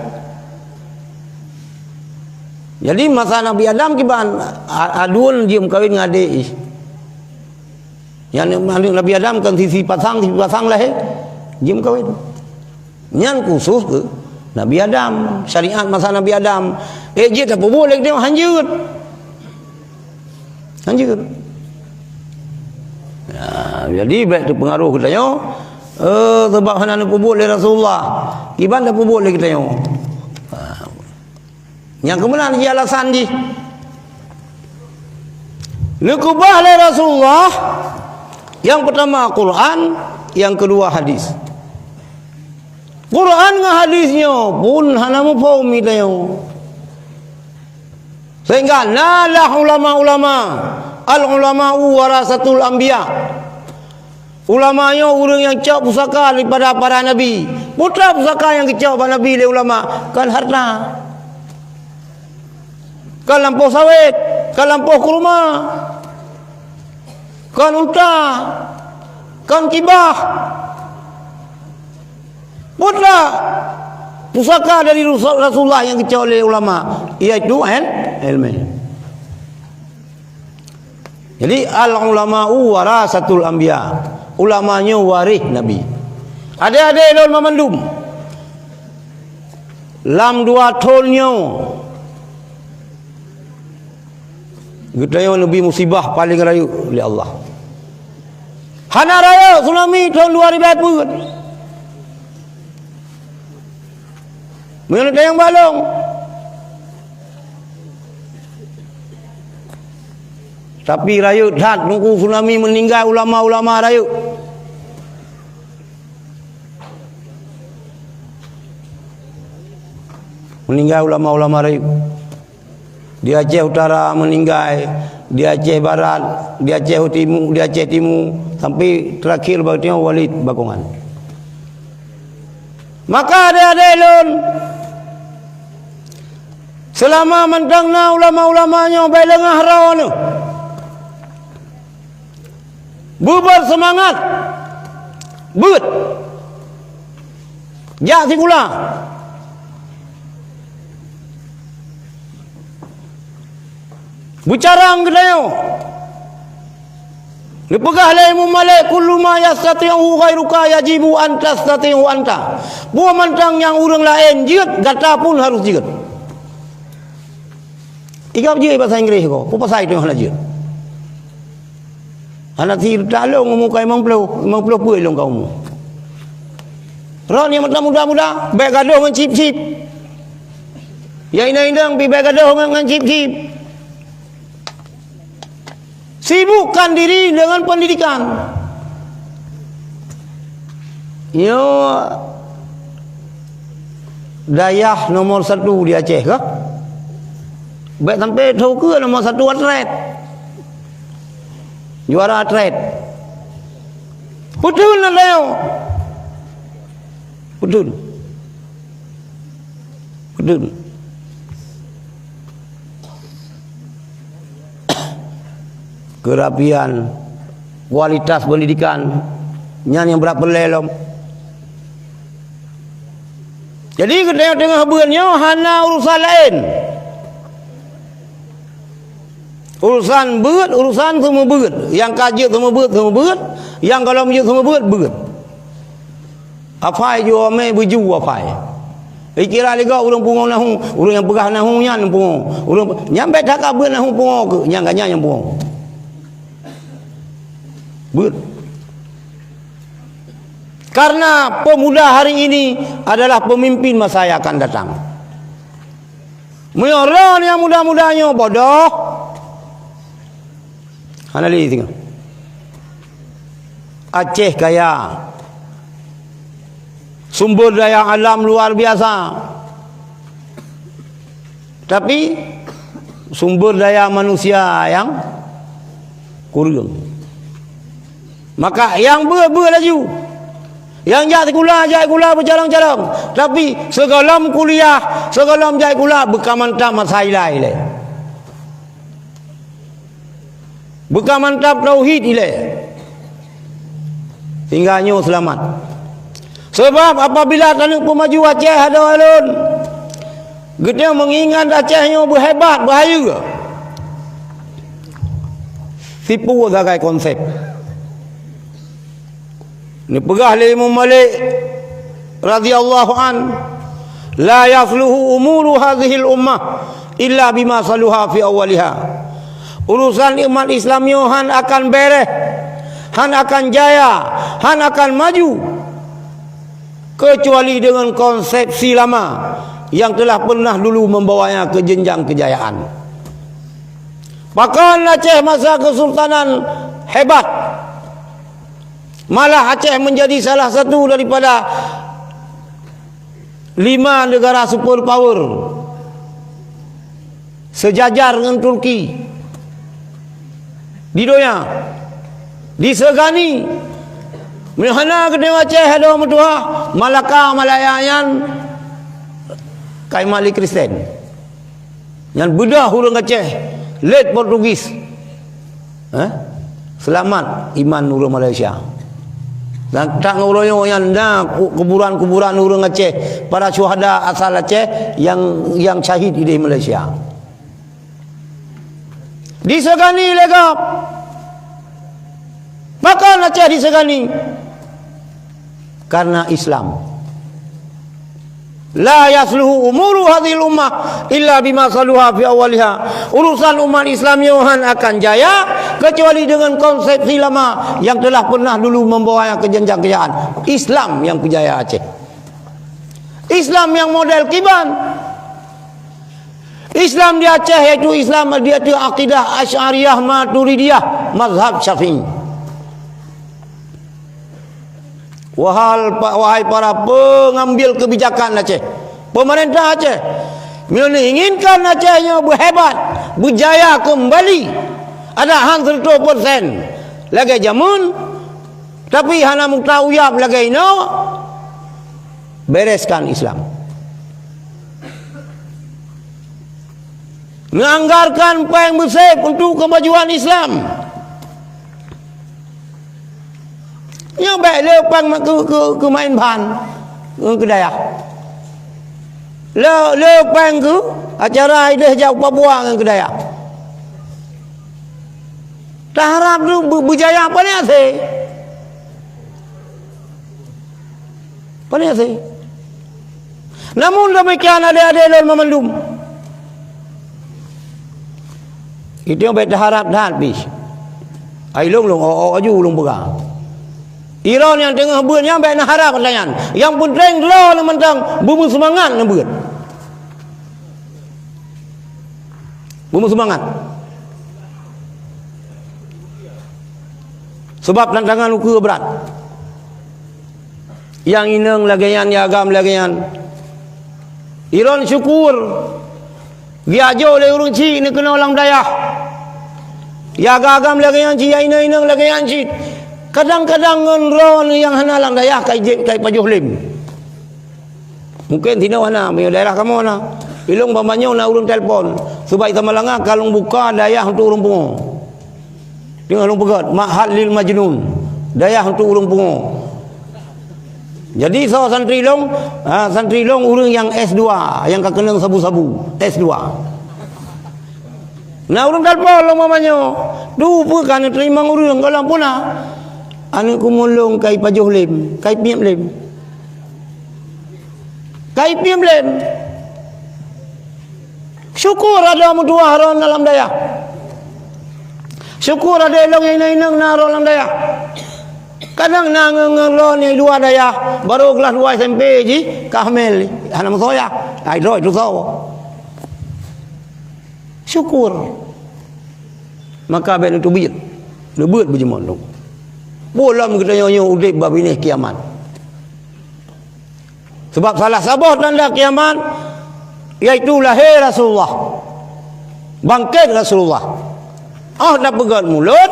Jadi masa Nabi Adam kiban a-, aduen jeuet meukawen ngon adék jih. Nyan aneuk Nabi Adam kan sisi pasang, sisi pasang lahé, jeuet meukawen. Nyan khusus keu Nabi Adam, syariat masa Nabi Adam. Eh, jeuet tapeubuet lé geutanyoe hanjeuet. Hanjeuet. Ya, jadi bék teupeungaroh geutanyoe, eh, sabab hana neupeubuet lé Rasulullah. Kiban tapeubuet lé geutanyoe. Ha. Nyang keumeunan jih alasan jih. Neukeubah lé Rasulullah, nyang peutama Quran, nyang keudua hadis. Quran ngon hadis nyoe pun hana muphom geutanyoe. Sehingga na lah ulama-ulama, al-ulama'u warasatul anbiya. Ulama nyoe ureuëng nyang cok pusaka daripada para nabi. Peue teuma pusaka nyang geucok bak nabi lé ulama? Kon hareuta. Kon lampôh sawét, kon lampôh kurma, kon unta, kon kibah. Peue teuma pusaka dari Rasul-, Rasulullah nyang geucok lé ulama, yaitu el-, ilmu. Jadi, al-ulama'u warasatul anbiya. Ulama nyoe waréh Nabi. Adé-adé lôn banmandum, lam dua thon nyoe geutanyoe neubi musibah paleng rayeuk lé Allah. Hana rayeuk tsunami thon dua ribèe peuet. Meunyoe teunyang balong. Tapi rayeuk that, Teungku, tsunami meuninggai ulama-ulama rayeuk. Meuninggai ulama-ulama rayeuk. Di Aceh Utara meuninggai, di Aceh Barat, di Aceh Timu, di Aceh Timu, sampai terakhir bak Walid Bakongan. Maka adé-adé lôn, seulama mantong na ulama-ulama nyoe, bèk leungah droeneuh. Beuet seumangat. Beuet. Jak sikula. Beucarang geutanyoe. Neupeugah lé Imam Malik, "Kullu ma yastati'uhu ghairuka yajibu an tastati'uhu anta." Peue mantong nyang ureuëng laén jeuet, gata pun harus jeuet. Igab jeuet bahasa Inggréh ko, peue pasai teungoh hana jeuet? Hana si talong umu ka limong ploh, limong ploh peuet lôn ka umu. Droeneuh nyang mantong muda-muda, bèk gadôh ngon chip-chip. Ya inong-inong pih bèk gadôh ngon, ngon chip-chip. Sibukkan diri dengan pendidikan. Nyoe dayah nomor satu di Aceh kah? Bèk sampai teukeue nomor satu atlet. Juara atlet. Beutôi na leo. Beutôi. Beutôi. Keurapian, kualitas pendidikan, nyan nyang brat peureulèe lom. Jadi, geutanyoe teungoh beuet nyoe hana urusan laén. Urusan beuet, urusan seumeubeuet. Nyang ka jeuet seumeubeuet, seumeubeuet. Nyang gohlom jeuet seumeubeuet, beuet. Afai jiwoe mé beuju afai. Ikira lé gob ureuëng pungo nahu, ureuëng nyang peugah nahu nyan pungo. Ureuëng nyan bèk that ka beuet nahu pungo keu, nyang ka nyan nyang pungo. Beuet. Karena pemuda hari ini adalah pemimpin masa yang akan datang. Meunyoe droeneuh nyang muda-muda nyoe bodoh, hana lé singoh. Aceh kaya, sumber daya alam luar biasa, tapi sumber daya manusia nyang kureueng. Maka nyang beuet-beuet laju. Nyang jak sikula, jak sikula beucarông-carông. Tapi sigohlom kuliah, sigohlom jak sikula, beuka mantap masa ilai lé. Beuka mantap tauhid ilée. Sehingga nyoe seulamat. Sabab apabila taneuk peumaju Aceh adoe lôn, geutanyoe meungingat Aceh nyoe beuhebat, beuhayeue. Sipu sagai konsep. Neupeugah lé Imam Malik radhiyallahu an, "La yasluhu umuru hadhil ummah illa bima saluha fi awwaliha." Urusan umat Islam nyoe han akan bereh, han akan jaya, han akan maju, kecuali dengan konsepsi lama yang telah pernah dulu membawanya ke jenjang kejayaan. Pakon Aceh masa kesultanan hebat, malah Aceh menjadi salah satu daripada lima negara super power sejajar dengan Turki di donya. Disegani, meuhana geutanyoe Aceh adoe meutuha, Malaka, Malaya nyan ka iman lé Kristen. Nyan beudôh ureuëng Aceh lé Portugis. Eh? Seulamat iman ureuëng Malaysia. Dan tak ngon uroe nyoe nyan na ku-, kuburan-kuburan ureuëng Aceh, para syuhada asal Aceh yang, yang syahid di Malaysia. Disegani lé gob. Pakon Aceh disegani? Karena Islam. La yasluhu umuru hadhil ummah illa bima saluha fi awaliha. Urusan umat Islam nyoe han akan jaya kecuali dengan konsepsi lama yang telah pernah dulu membawanya ke jenjang kejayaan. Islam yang pujaya Aceh. Islam yang model kiban. Islam di Aceh yaitu Islam di atas akidah Asy'ariyah Maturidiyah mazhab Syafi'i. Wahal pa-, wahai para pengambil kebijakan Aceh, pemerintah Aceh, meunyoe inginkan Aceh nyoe beuhebat, beujaya keumbali, adak han seureutôh persen lagée jameun, tapi hana meuta uyab lagée inoe, bereskan Islam. Meuanggarkan péng beusép untuk kemajuan Islam. Nyoe bék le péng keu, keu, keu main ban ngon keu dayah. Le, le péng keu acara ideh jak Papua ngon keu dayah. Taharab tu beu-, beujaya paléng asé. Paléng asé. Namun demikian, adé-adé lôn meumandum, itu bék taharab that pih. Ai lôn, lôn ôk-ôk aju lôn peugah. Droeneuh nyang teungoh beuet nyan bék neuharab ata nyan. Nyang peunteng droeneuh mantong beumeuseumangat neubeuet. Beumeuseumangat. Sebab tantangan ukeue brat. Nyang inong lagée nyan, nyang agam lagée nyan. Droeneuh syukur, geujak jok lé ureuëng chik neukeunoe lam dayah. Nyang agam lagée nyan cit, nyang inong-inong lagée nyan cit. Kadang-kadang ngon droeneuh nyang hana lam dayah ka ijép, ka ipajoh lém. Mungken sinoe hana, meunyoe daerah kamoe na. Ilong banmandum na ureuëng telepon. Sebab Samalanga ka lôn buka dayah untuk ureuëng pungo. Teungoh lôn peugét, Ma'had lil Majnun, dayah untuk ureuëng pungo. Jadi, soe santri lôn, ha, santri lôn ureuëng nyang S dua, nyang ka keunong sabu-sabu, S dua. Na ureuëng telepon lôn banmandum, "Tu peue ka neuteurimong ureuëng gohlom puna? Aneuëk kumulong ka ipajoh lém, ka ipiep lém." Ka ipiep lém. Syukur ada meutuah droeneuh lam dayah. Syukur ada ilong nyang inong-inong na droeneuh lam dayah. Kadang na ngon-ngon droeneuh nyang luwa dayah, baru kelas dua S M P jih ka hamil, hana meusoe yah. Ai droe tu soe. Syukur. Maka bék neuteubiet, neubeuet beujeumoe lom. Peue lom geutanyoe nyoe udeb bak binéh kiamat. Sebab salah saboh tanda kiamat, yaitu lahé Rasulullah, bangkét Rasulullah. Óh tapeugét mulod,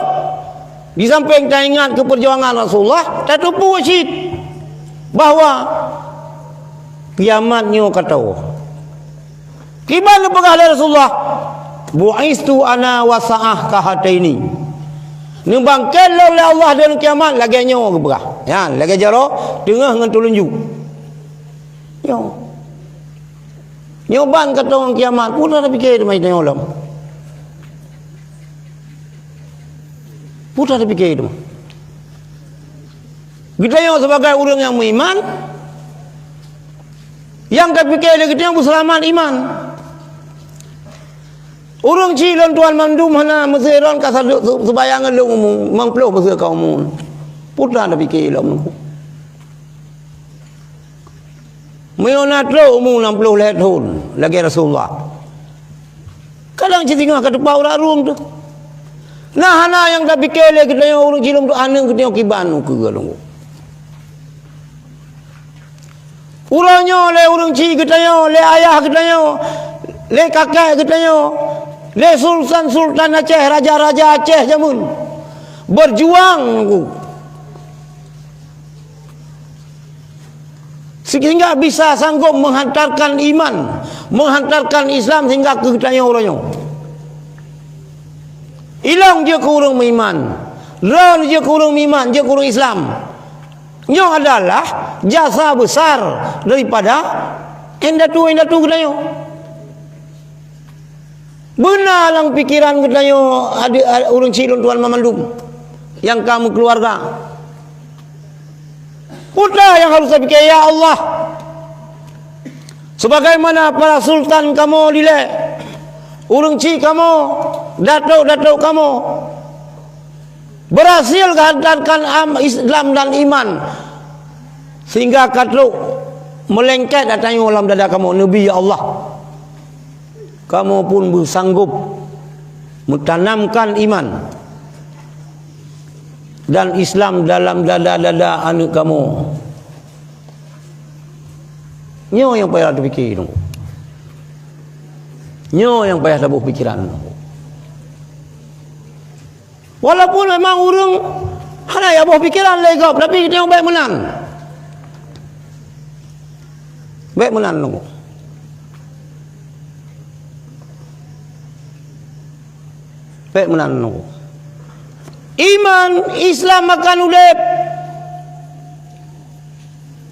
di sampéng taingat keu peujuangan Rasulullah, tateupeue cit bahwa kiamat nyoe ka teuh. Kiban neupeugah lé Rasulullah, "Bu'istu ana wa sa'ah kahataini." Neubangkét lôn lé Allah dan kiamat lagée nyoe geupeugah. Nyan, lagée jaroe teungoh ngon tulunjuk. Nyoe. Nyoe ban ka teuh kiamat, peue tapike teuma tanyoe lom. Peue tapike teuma. Geutanyoe sebagai ureuëng nyang meuiman, nyang tapike lé geutanyoe beuseulamat iman. Ureuëng chik lôn tuan mandum hana meuseuron ka sadu-, su-, seubayang lôn umu, limong ploh meuseu ka umu. Peue tapike lom nungku. Meunyoe na trok umu enam puluh lhée thon lagée Rasulullah, kadang cit singoh ka teupat urat rueng teuh. Na hana nyang tapike lé geutanyoe ureuëng cilom tu aneuëk geutanyoe kiban ukeue lôn. Uroe nyoe lé ureuëng chik geutanyoe, lé ayah geutanyoe, lé kakek geutanyoe, lé sultan-sultan Aceh, raja-raja Aceh jameun beujuang nungku. Sehingga bisa sanggob menghantarkan iman, menghantarkan Islam sehingga keu geutanyoe uroe nyoe. Ilong jeuet keu ureuëng meuiman, droeneuh jeuet keu ureuëng meuiman, jeuet keu ureuëng Islam. Nyoe adalah jasa besar daripada indatu-indatu geutanyoe. Beuna lam pikeran geutanyoe, adik, ureuëng chik lôn tuan mandum. nyang ka meukeuluwarga. Peue nyang harôh tapike, ya Allah, sebagaimana para sultan kamoe dilée, ureuëng chik kamoe, datuk-datuk kamoe, berhasil geuhantarkan am-, Islam dan iman, sehingga ka trok meulengket atra nyoe lam dada kamoe, Nabi, ya Allah. Kamoe pun beusanggob meutanamkan iman dan Islam dalam dada-dada aneuëk kamoe. Nyoe nyang payah tapike, nyoe nyang payah taboh pikeran. Walaupun memang ureuëng hana jiboh pikeran lé gob, tapi geutanyoe bék meunan. Bék meunan, Teungku. Bék meunan, Teungku. Iman Islam akan udeb.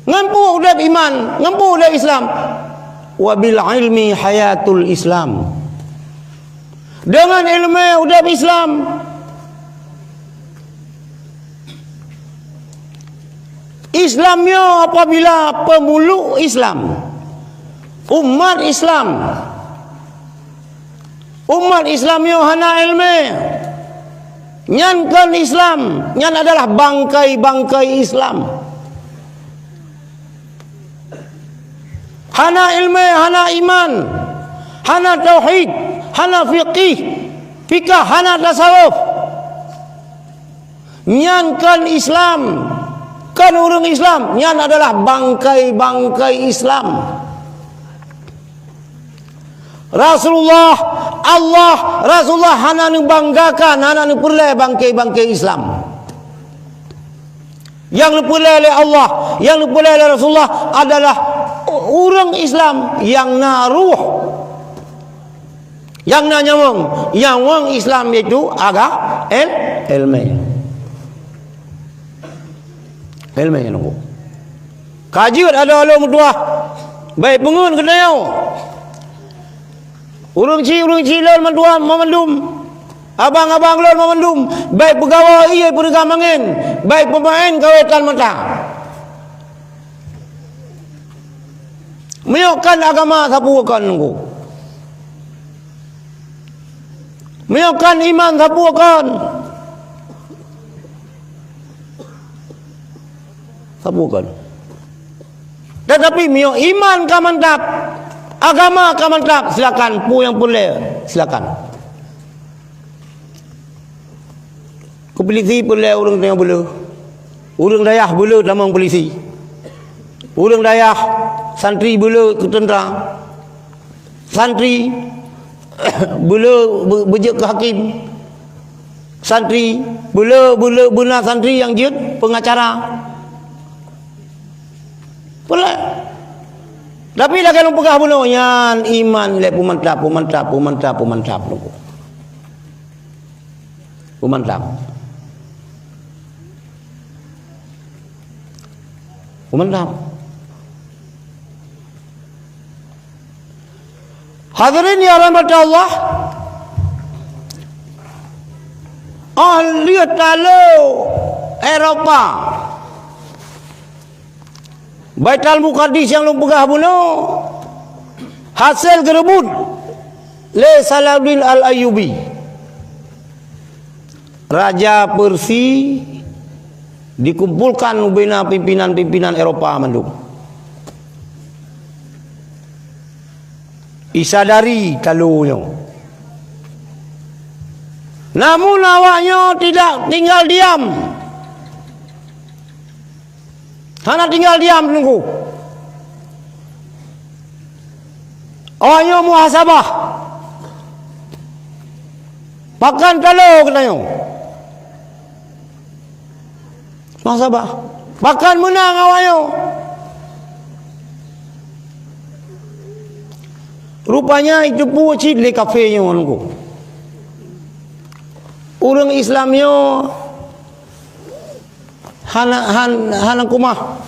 Ngon peue udeb iman, ngon peue udeb Islam? Wa bil ilmi hayatul Islam. Dengan ileumé udeb Islam. Islam nyoe apabila peumuluk Islam, umat Islam, umat Islam nyoe hana ileumé, nyan kon Islam, nyan adalah bangkai-bangkai Islam. Hana ileumé, hana iman, hana tauhid, hana fiqih, fikah, hana tasawuf. Nyan kon Islam, kon ureuëng Islam, nyan adalah bangkai-bangkai Islam. Rasulullah, Allah, Rasulullah hana neubanggakan, hana neupeureulée bangkai-bangkai Islam. Nyang neupeureulée lé Allah, nyang neupeureulée lé Rasulullah adalah ureuëng Islam nyang na ruh, nyang na nyawöng. Nyawöng Islam yaitu aga-, el-, ileumé. Ileumé nyan, Teungku. Ka jeuet adoe lôn meutuwah, bék peungeut keunoe. Ureuëng chik, ureuëng chik lôn meutuwah, mandum, abang-abang lôn mandum, bék peugawa ié peureugah mangén, bék peumaén kawetan mata. Meunyoe kon agama sapeue kon, Teungku. Meunyoe kon iman sapeue kon. Sapeue kon. Tetapi meunyoe iman ka mantap, agama ka mantap, silakan, peue nyang peureulée, silakan. Keu pulisi peureulée ureuëng tanyoe beu le. Ureuëng dayah beu le tamong pulisi. Ureuëng dayah santri beu le keu teuntra. Santri beu le beu-, beujeuet keu hakim. Santri beu le, beu le, beu na santri nyang jeuet peungacara. Peureulée. Tapi lagée lôn peugah bunoe nyan, iman lé peumantap, peumantap, peumantap, peumantap, Teungku. Peumantap. Peumantap. Hadirin nyang dirahmati Allah, óh lheueh talo Eropa, Baitul Muqaddas nyang lôn peugah bunoe, hasé geureubot lé Salahuddin Al-Ayyubi. Raja Persia dikumpolkan ubena pimpinan-pimpinan Eropa mandum. Isadari talo nyoe. Namun awaknyoe tidak tinggal diam. Hana tinggal diam, Teungku. Awaknyoe muhasabah. Pakon talo geutanyoe. Muhasabah. Pakon meunang awaknyoe. Rupanya itu pue cit lé kafé nyoe, Teungku. Ureuëng Islam nyoe hana, han-, hana keumah.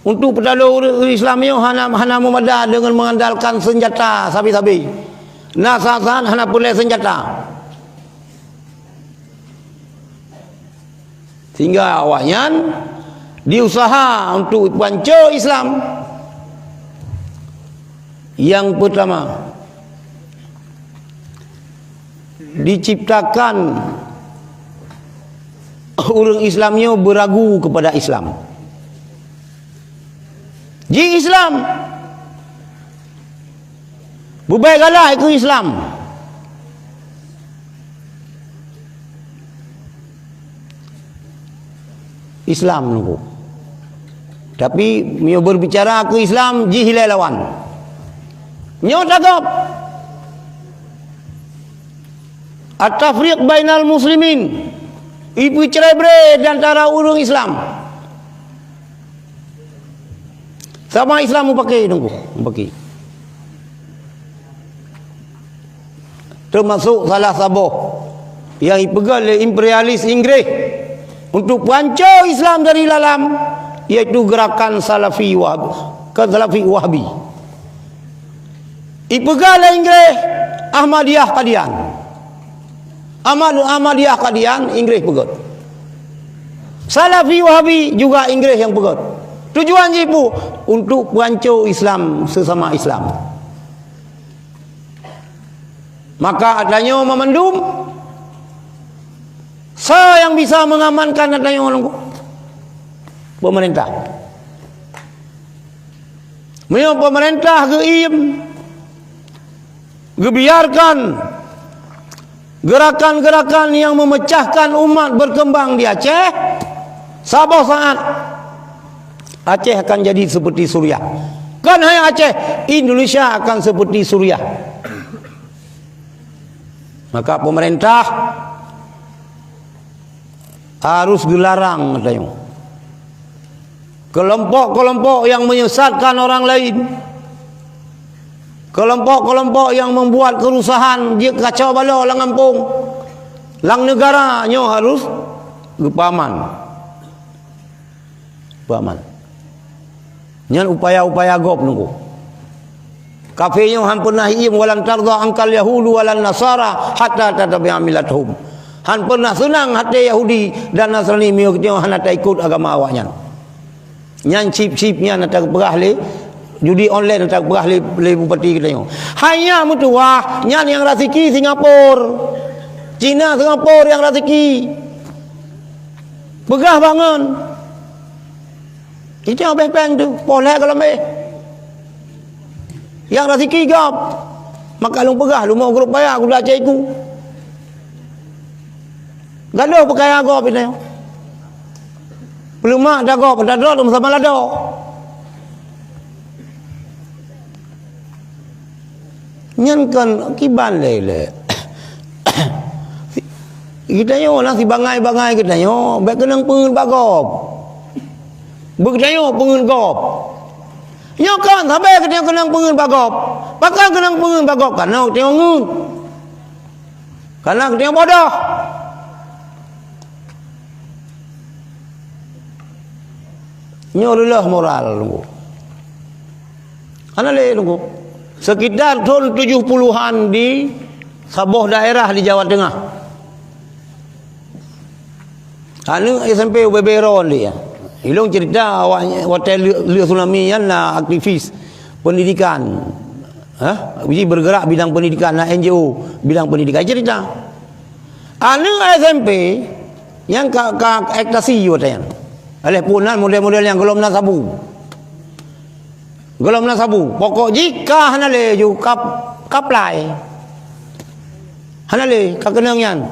Untuk peutalo ureuëng Islam nyoe hana, hana meumada deungon mengandalkan senjata sabe-sabe. Na saat-saat hana peureulée senjata. Sehingga awaknyan diusaha untuk panco Islam. Yang pertama, diciptakan ureuëng Islam nyoe beuragu kepada Islam. Ji Islam, beubaih galak keu Islam. Islam nunggu. Tapi meunyoe berbicara keu Islam, jih ilée lawan. Nyoe tagap. At-tafriq bainal muslimin. Ipeucerai-berai di antara ureuëng Islam. Sama Islam mupake nunggu, mupake. Termasuk salah saboh yang dipeugah lé imperialis Inggris untuk panco Islam dari dalam, yaitu gerakan Salafi Wahabi, kan Salafi Wahabi. Dipeugah lé Inggris Ahmadiyah Qadian. Ahmad-, Ahmadiyah Qadian, Inggris peugöt. Salafi Wahabi juga Inggris nyang peugöt. Tujuan jih peue? Untuk panco Islam sesama Islam. Maka atanyoe mamandum, soe nyang bisa mengamankan atanyoe nunggu? Pemerintah. Meunyoe pemerintah geuiem, geubiarkan gerakan-gerakan yang memecahkan umat berkembang di Aceh, saboh saat Aceh akan jadi seperti Suriah. Kan hanya Aceh, Indonesia akan seperti Suriah. Maka pemerintah harus geularang, katanya. Kelompok-kelompok yang menyesatkan orang lain, kelompok-kelompok yang membuat kerusahan, jeuet kacau balau lam gampông, lam negara, nyoe harus geupaman. Paman. Nyan upaya-upaya gob nunggu. Kafé nyoe han peunah iem, "Walan tardha ankal yahudu walan nasara hatta tattabi'a millatuhum." Han peunah seunang até Yahudi dan Nasrani meunyoe geutanyoe hana taikot agama awaknyan. Nyan chip-chip nyan ata geupeugah lé, judi online ata geupeugah lé, lé bupati geutanyoe. Hanya meutuwah, nyan nyang rasiki Singapura. Cina Singapura nyang rasiki. Peugah bangon. Itu nyang péng-péng tu, poh lhée gohlom éh. Nyang rasiki gob. Maka lôn peugah, lôn meugrôp paya, kuda cai ku. Gadoh peukaya gob itu. Peuleumak dah gob, dah droe sama lado. Nyan kon kiban lé-lé. Geutanyoe na sibangai-bangai geutanyoe, bék keunong peungeut bak gob. Beu geutanyoe peungeut gob. Nyoe kon sabe geutanyoe keunong peungeut bak gob. Pakon keunong peungeut bak gob? Kareuna geutanyoe ngeut. Kareuna geutanyoe bodoh. Nyoe reuloh moral nunggu. Hana lé nunggu. Sekitar thon tujoh puluhan di saboh daerah di Jawa Tengah. Aneuk S M P ubé-bé ron dia. Ilong cerita awak watée leu, leu tsunami nyan na aktivis pendidikan. Hah? Jadi bergerak bidang pendidikan, na N G O bidang pendidikan cerita. Aneuk S M P nyang ka, ka ekstasi watée nyan. Aléh pun nan model-model nyang gohlom na sabu. Gohlom na sabu. Pokok jih ka hana lé ju kap-, kaplai. Hana lé ka keunong nyan.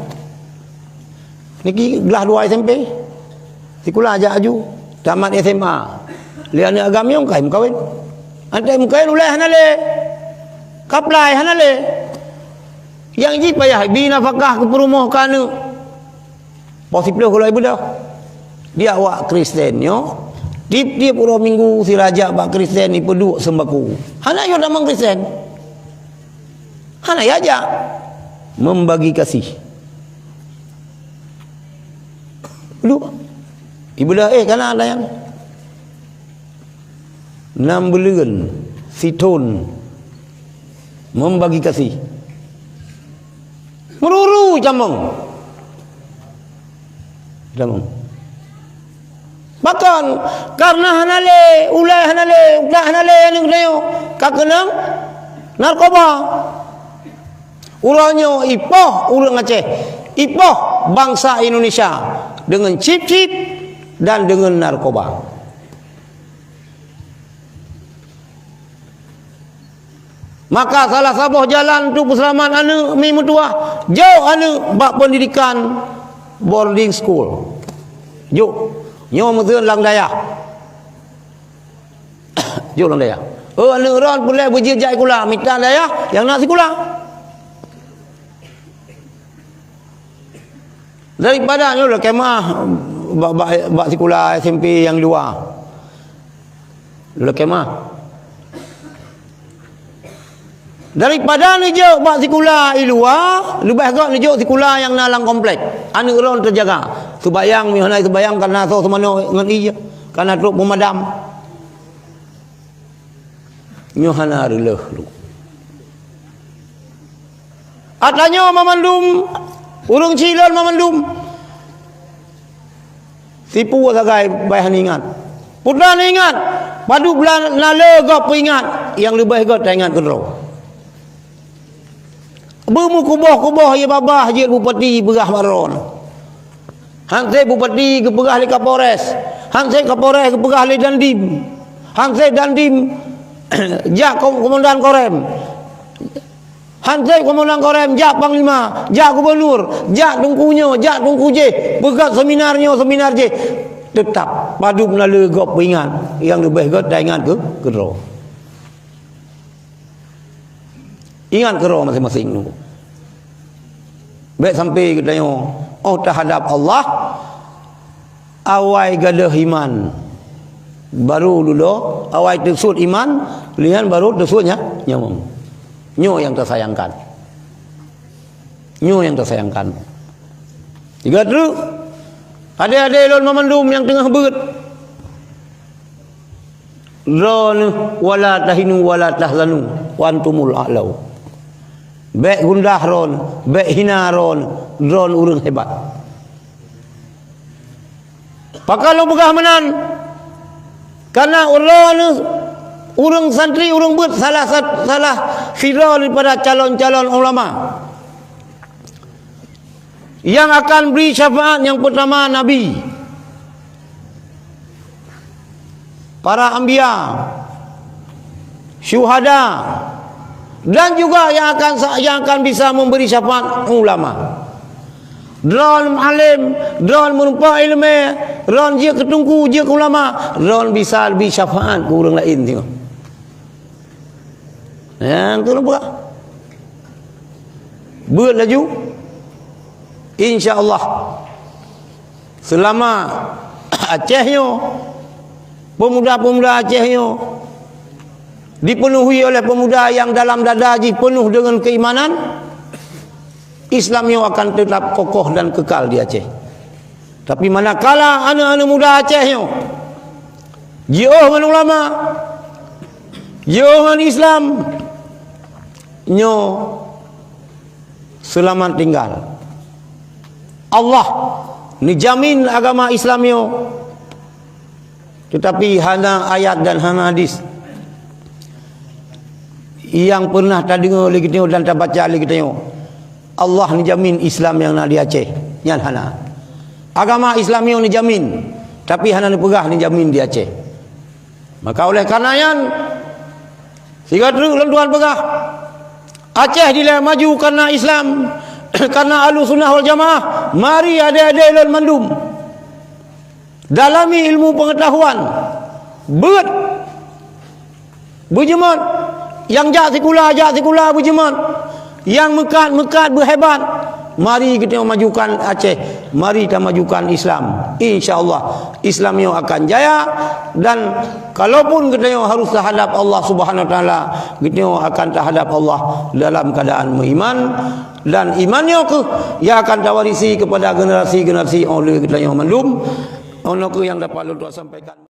Niki glah dua S M P. Sikula jak aju. Tamat S M A. Lé aneuk agam nyang kai meukawen. Antai meukawen ulai hana lé. Kaplai hana lé. Nyang jih payah bi nafakah keu peurumoh keu aneuk. Poh siplôh gohlom ibeudôh. Di awak Kristen nyoe, tiep-tiep uroe Minggu sira jak bak Kristen ipeuduek seumbako. Hana yoh tamong Kristen. Hana yajak. Membagi kasih. Duek. Ibeudôh, eh, kana ada nyang. Nam buleuen, sithon, membagi kasih. Meururu jamong. Jamong. Pakon? Karena hana lé, ulée hana lé, utak hana lé aneuk tanyoe. Ka keunong narkoba. Uroe nyoe ipoh ureuëng Aceh, ipoh bansa Indonesia deungon chip-chip dan deungon narkoba. Maka salah saboh jalan untuk peuseulamat aneuk mi meutuwah, jok aneuk bak pendidikan boarding school. Jok, nyoe meuteun lam dayah. Jok lam dayah. Oh, aneuk droen peureulée beujeuet jak sikula, mita dayah nyang na sikula. Daripada nyoe lé kemah bak, bak, bak sikula S M P nyang luwa. Lé kemah. Daripada neujok bak sikula i luwa, leubeh gét neujok sikula nyang na lam komplek. Aneuk droen teujaga. Seubayang, meuhana seubayang, kana soe seumanoe ngon ie, kana trok peumadam. Nyoe hana reuloh lu. Ata nyoe mamandum, ureuëng cilon mamandum. Sipu sagai bai hana ingat. Peue na ingat, padub na lé gob peuingat, nyang leubeh gét taingat keudroe. Beumeukuboh-kuboh ie babah jeuet bupati peugah bak droen. Hanse bupati geupeugah lé Kapolres, hanse Kapolres geupeugah lé Dandim, hanse Dandim jak ko-, komandan Korem, hanse komandan Korem jak panglima, jak gubunur, jak teungku nyoe, jak teungku jéh, peugah seminar nyoe, seminar jéh. Teutap padub na lé gob peuingat, nyang leubeh gét taingat keu keudroe. Ingat keudroe maséng-maséng nyoe. Bék sampai geutanyoe, oh, teuhadap Allah, awai gadôh iman, baru dudoe, awai teusut iman, lihan baru teusut nya-, nyawöng. Nyoe nyang teusayangkan. Nyoe nyang teusayangkan. Tiga treuk, adé-adé lôn meumandum nyang teungoh beuet. Droeneuh, "Wala tahinu wala tahzanu wa antumul a'lau." Bék gundah droen, bék hina droen, droen ureuëng hebat. Pakon lôn peugah meunan? Karena droeneuh ureuëng santri, ureuëng beuet salah sat-, salah sidroe daripada calon-calon ulama. Yang akan beri syafaat yang pertama Nabi, para anbiya, syuhada, dan juga yang akan sa-, yang akan bisa memberi syafaat ulama. Droen alim, droen meureumpok iéleumé, droen jeuet keu teungku, jeuet keu ulama, droen bisa bri syafaat keu ureuëng laén singoh. Nyang keureubah. Beuet laju. Insya Allah. Selama Aceh nyoe, pemuda-pemuda Aceh nyoe dipenuhi oleh pemuda yang dalam dada jih penuh dengan keimanan, Islam nyoe akan tetap kokoh dan kekal di Aceh. Tapi manakala aneuk-aneuk muda Aceh nyoe jiôh ngon ulama, jiôh ngon Islam, nyoe seulamat tinggal. Allah neujamin agama Islam nyoe, teutapi hana ayat dan hana hadis nyang pernah tadeungoe lé geutanyoe dan tabaca lé geutanyoe. Allah neujamin Islam nyang na di Aceh, nyan hana. Agama Islam nyoe neujamin, tapi hana neupeugah neujamin di Aceh. Maka oleh karena nyan, sigoe treuk lôn tuan peugah, Aceh dilée maju karena Islam, karena Ahlussunnah wal Jamaah. Mari adé-adé lôn mandum, dalami ilmu pengetahuan, beuet, beujeumat. Nyang jak sikula, jak sikula beujeumat. Nyang meukat, meukat beuhebat. Mari geutanyoe majukan Aceh. Mari tamajukan Islam. Insya Allah, Islam nyoe akan jaya. Dan kalaupun geutanyoe harus tahadap Allah Subhanahu Wa Taala, geutanyoe akan tahadap Allah dalam keadaan meuiman. Dan iman nyoe keuh nyang akan tawarisi kepada generasi-generasi oleh geutanyoe mandum. Ono keuh nyang dapat lôn tuan sampaikan.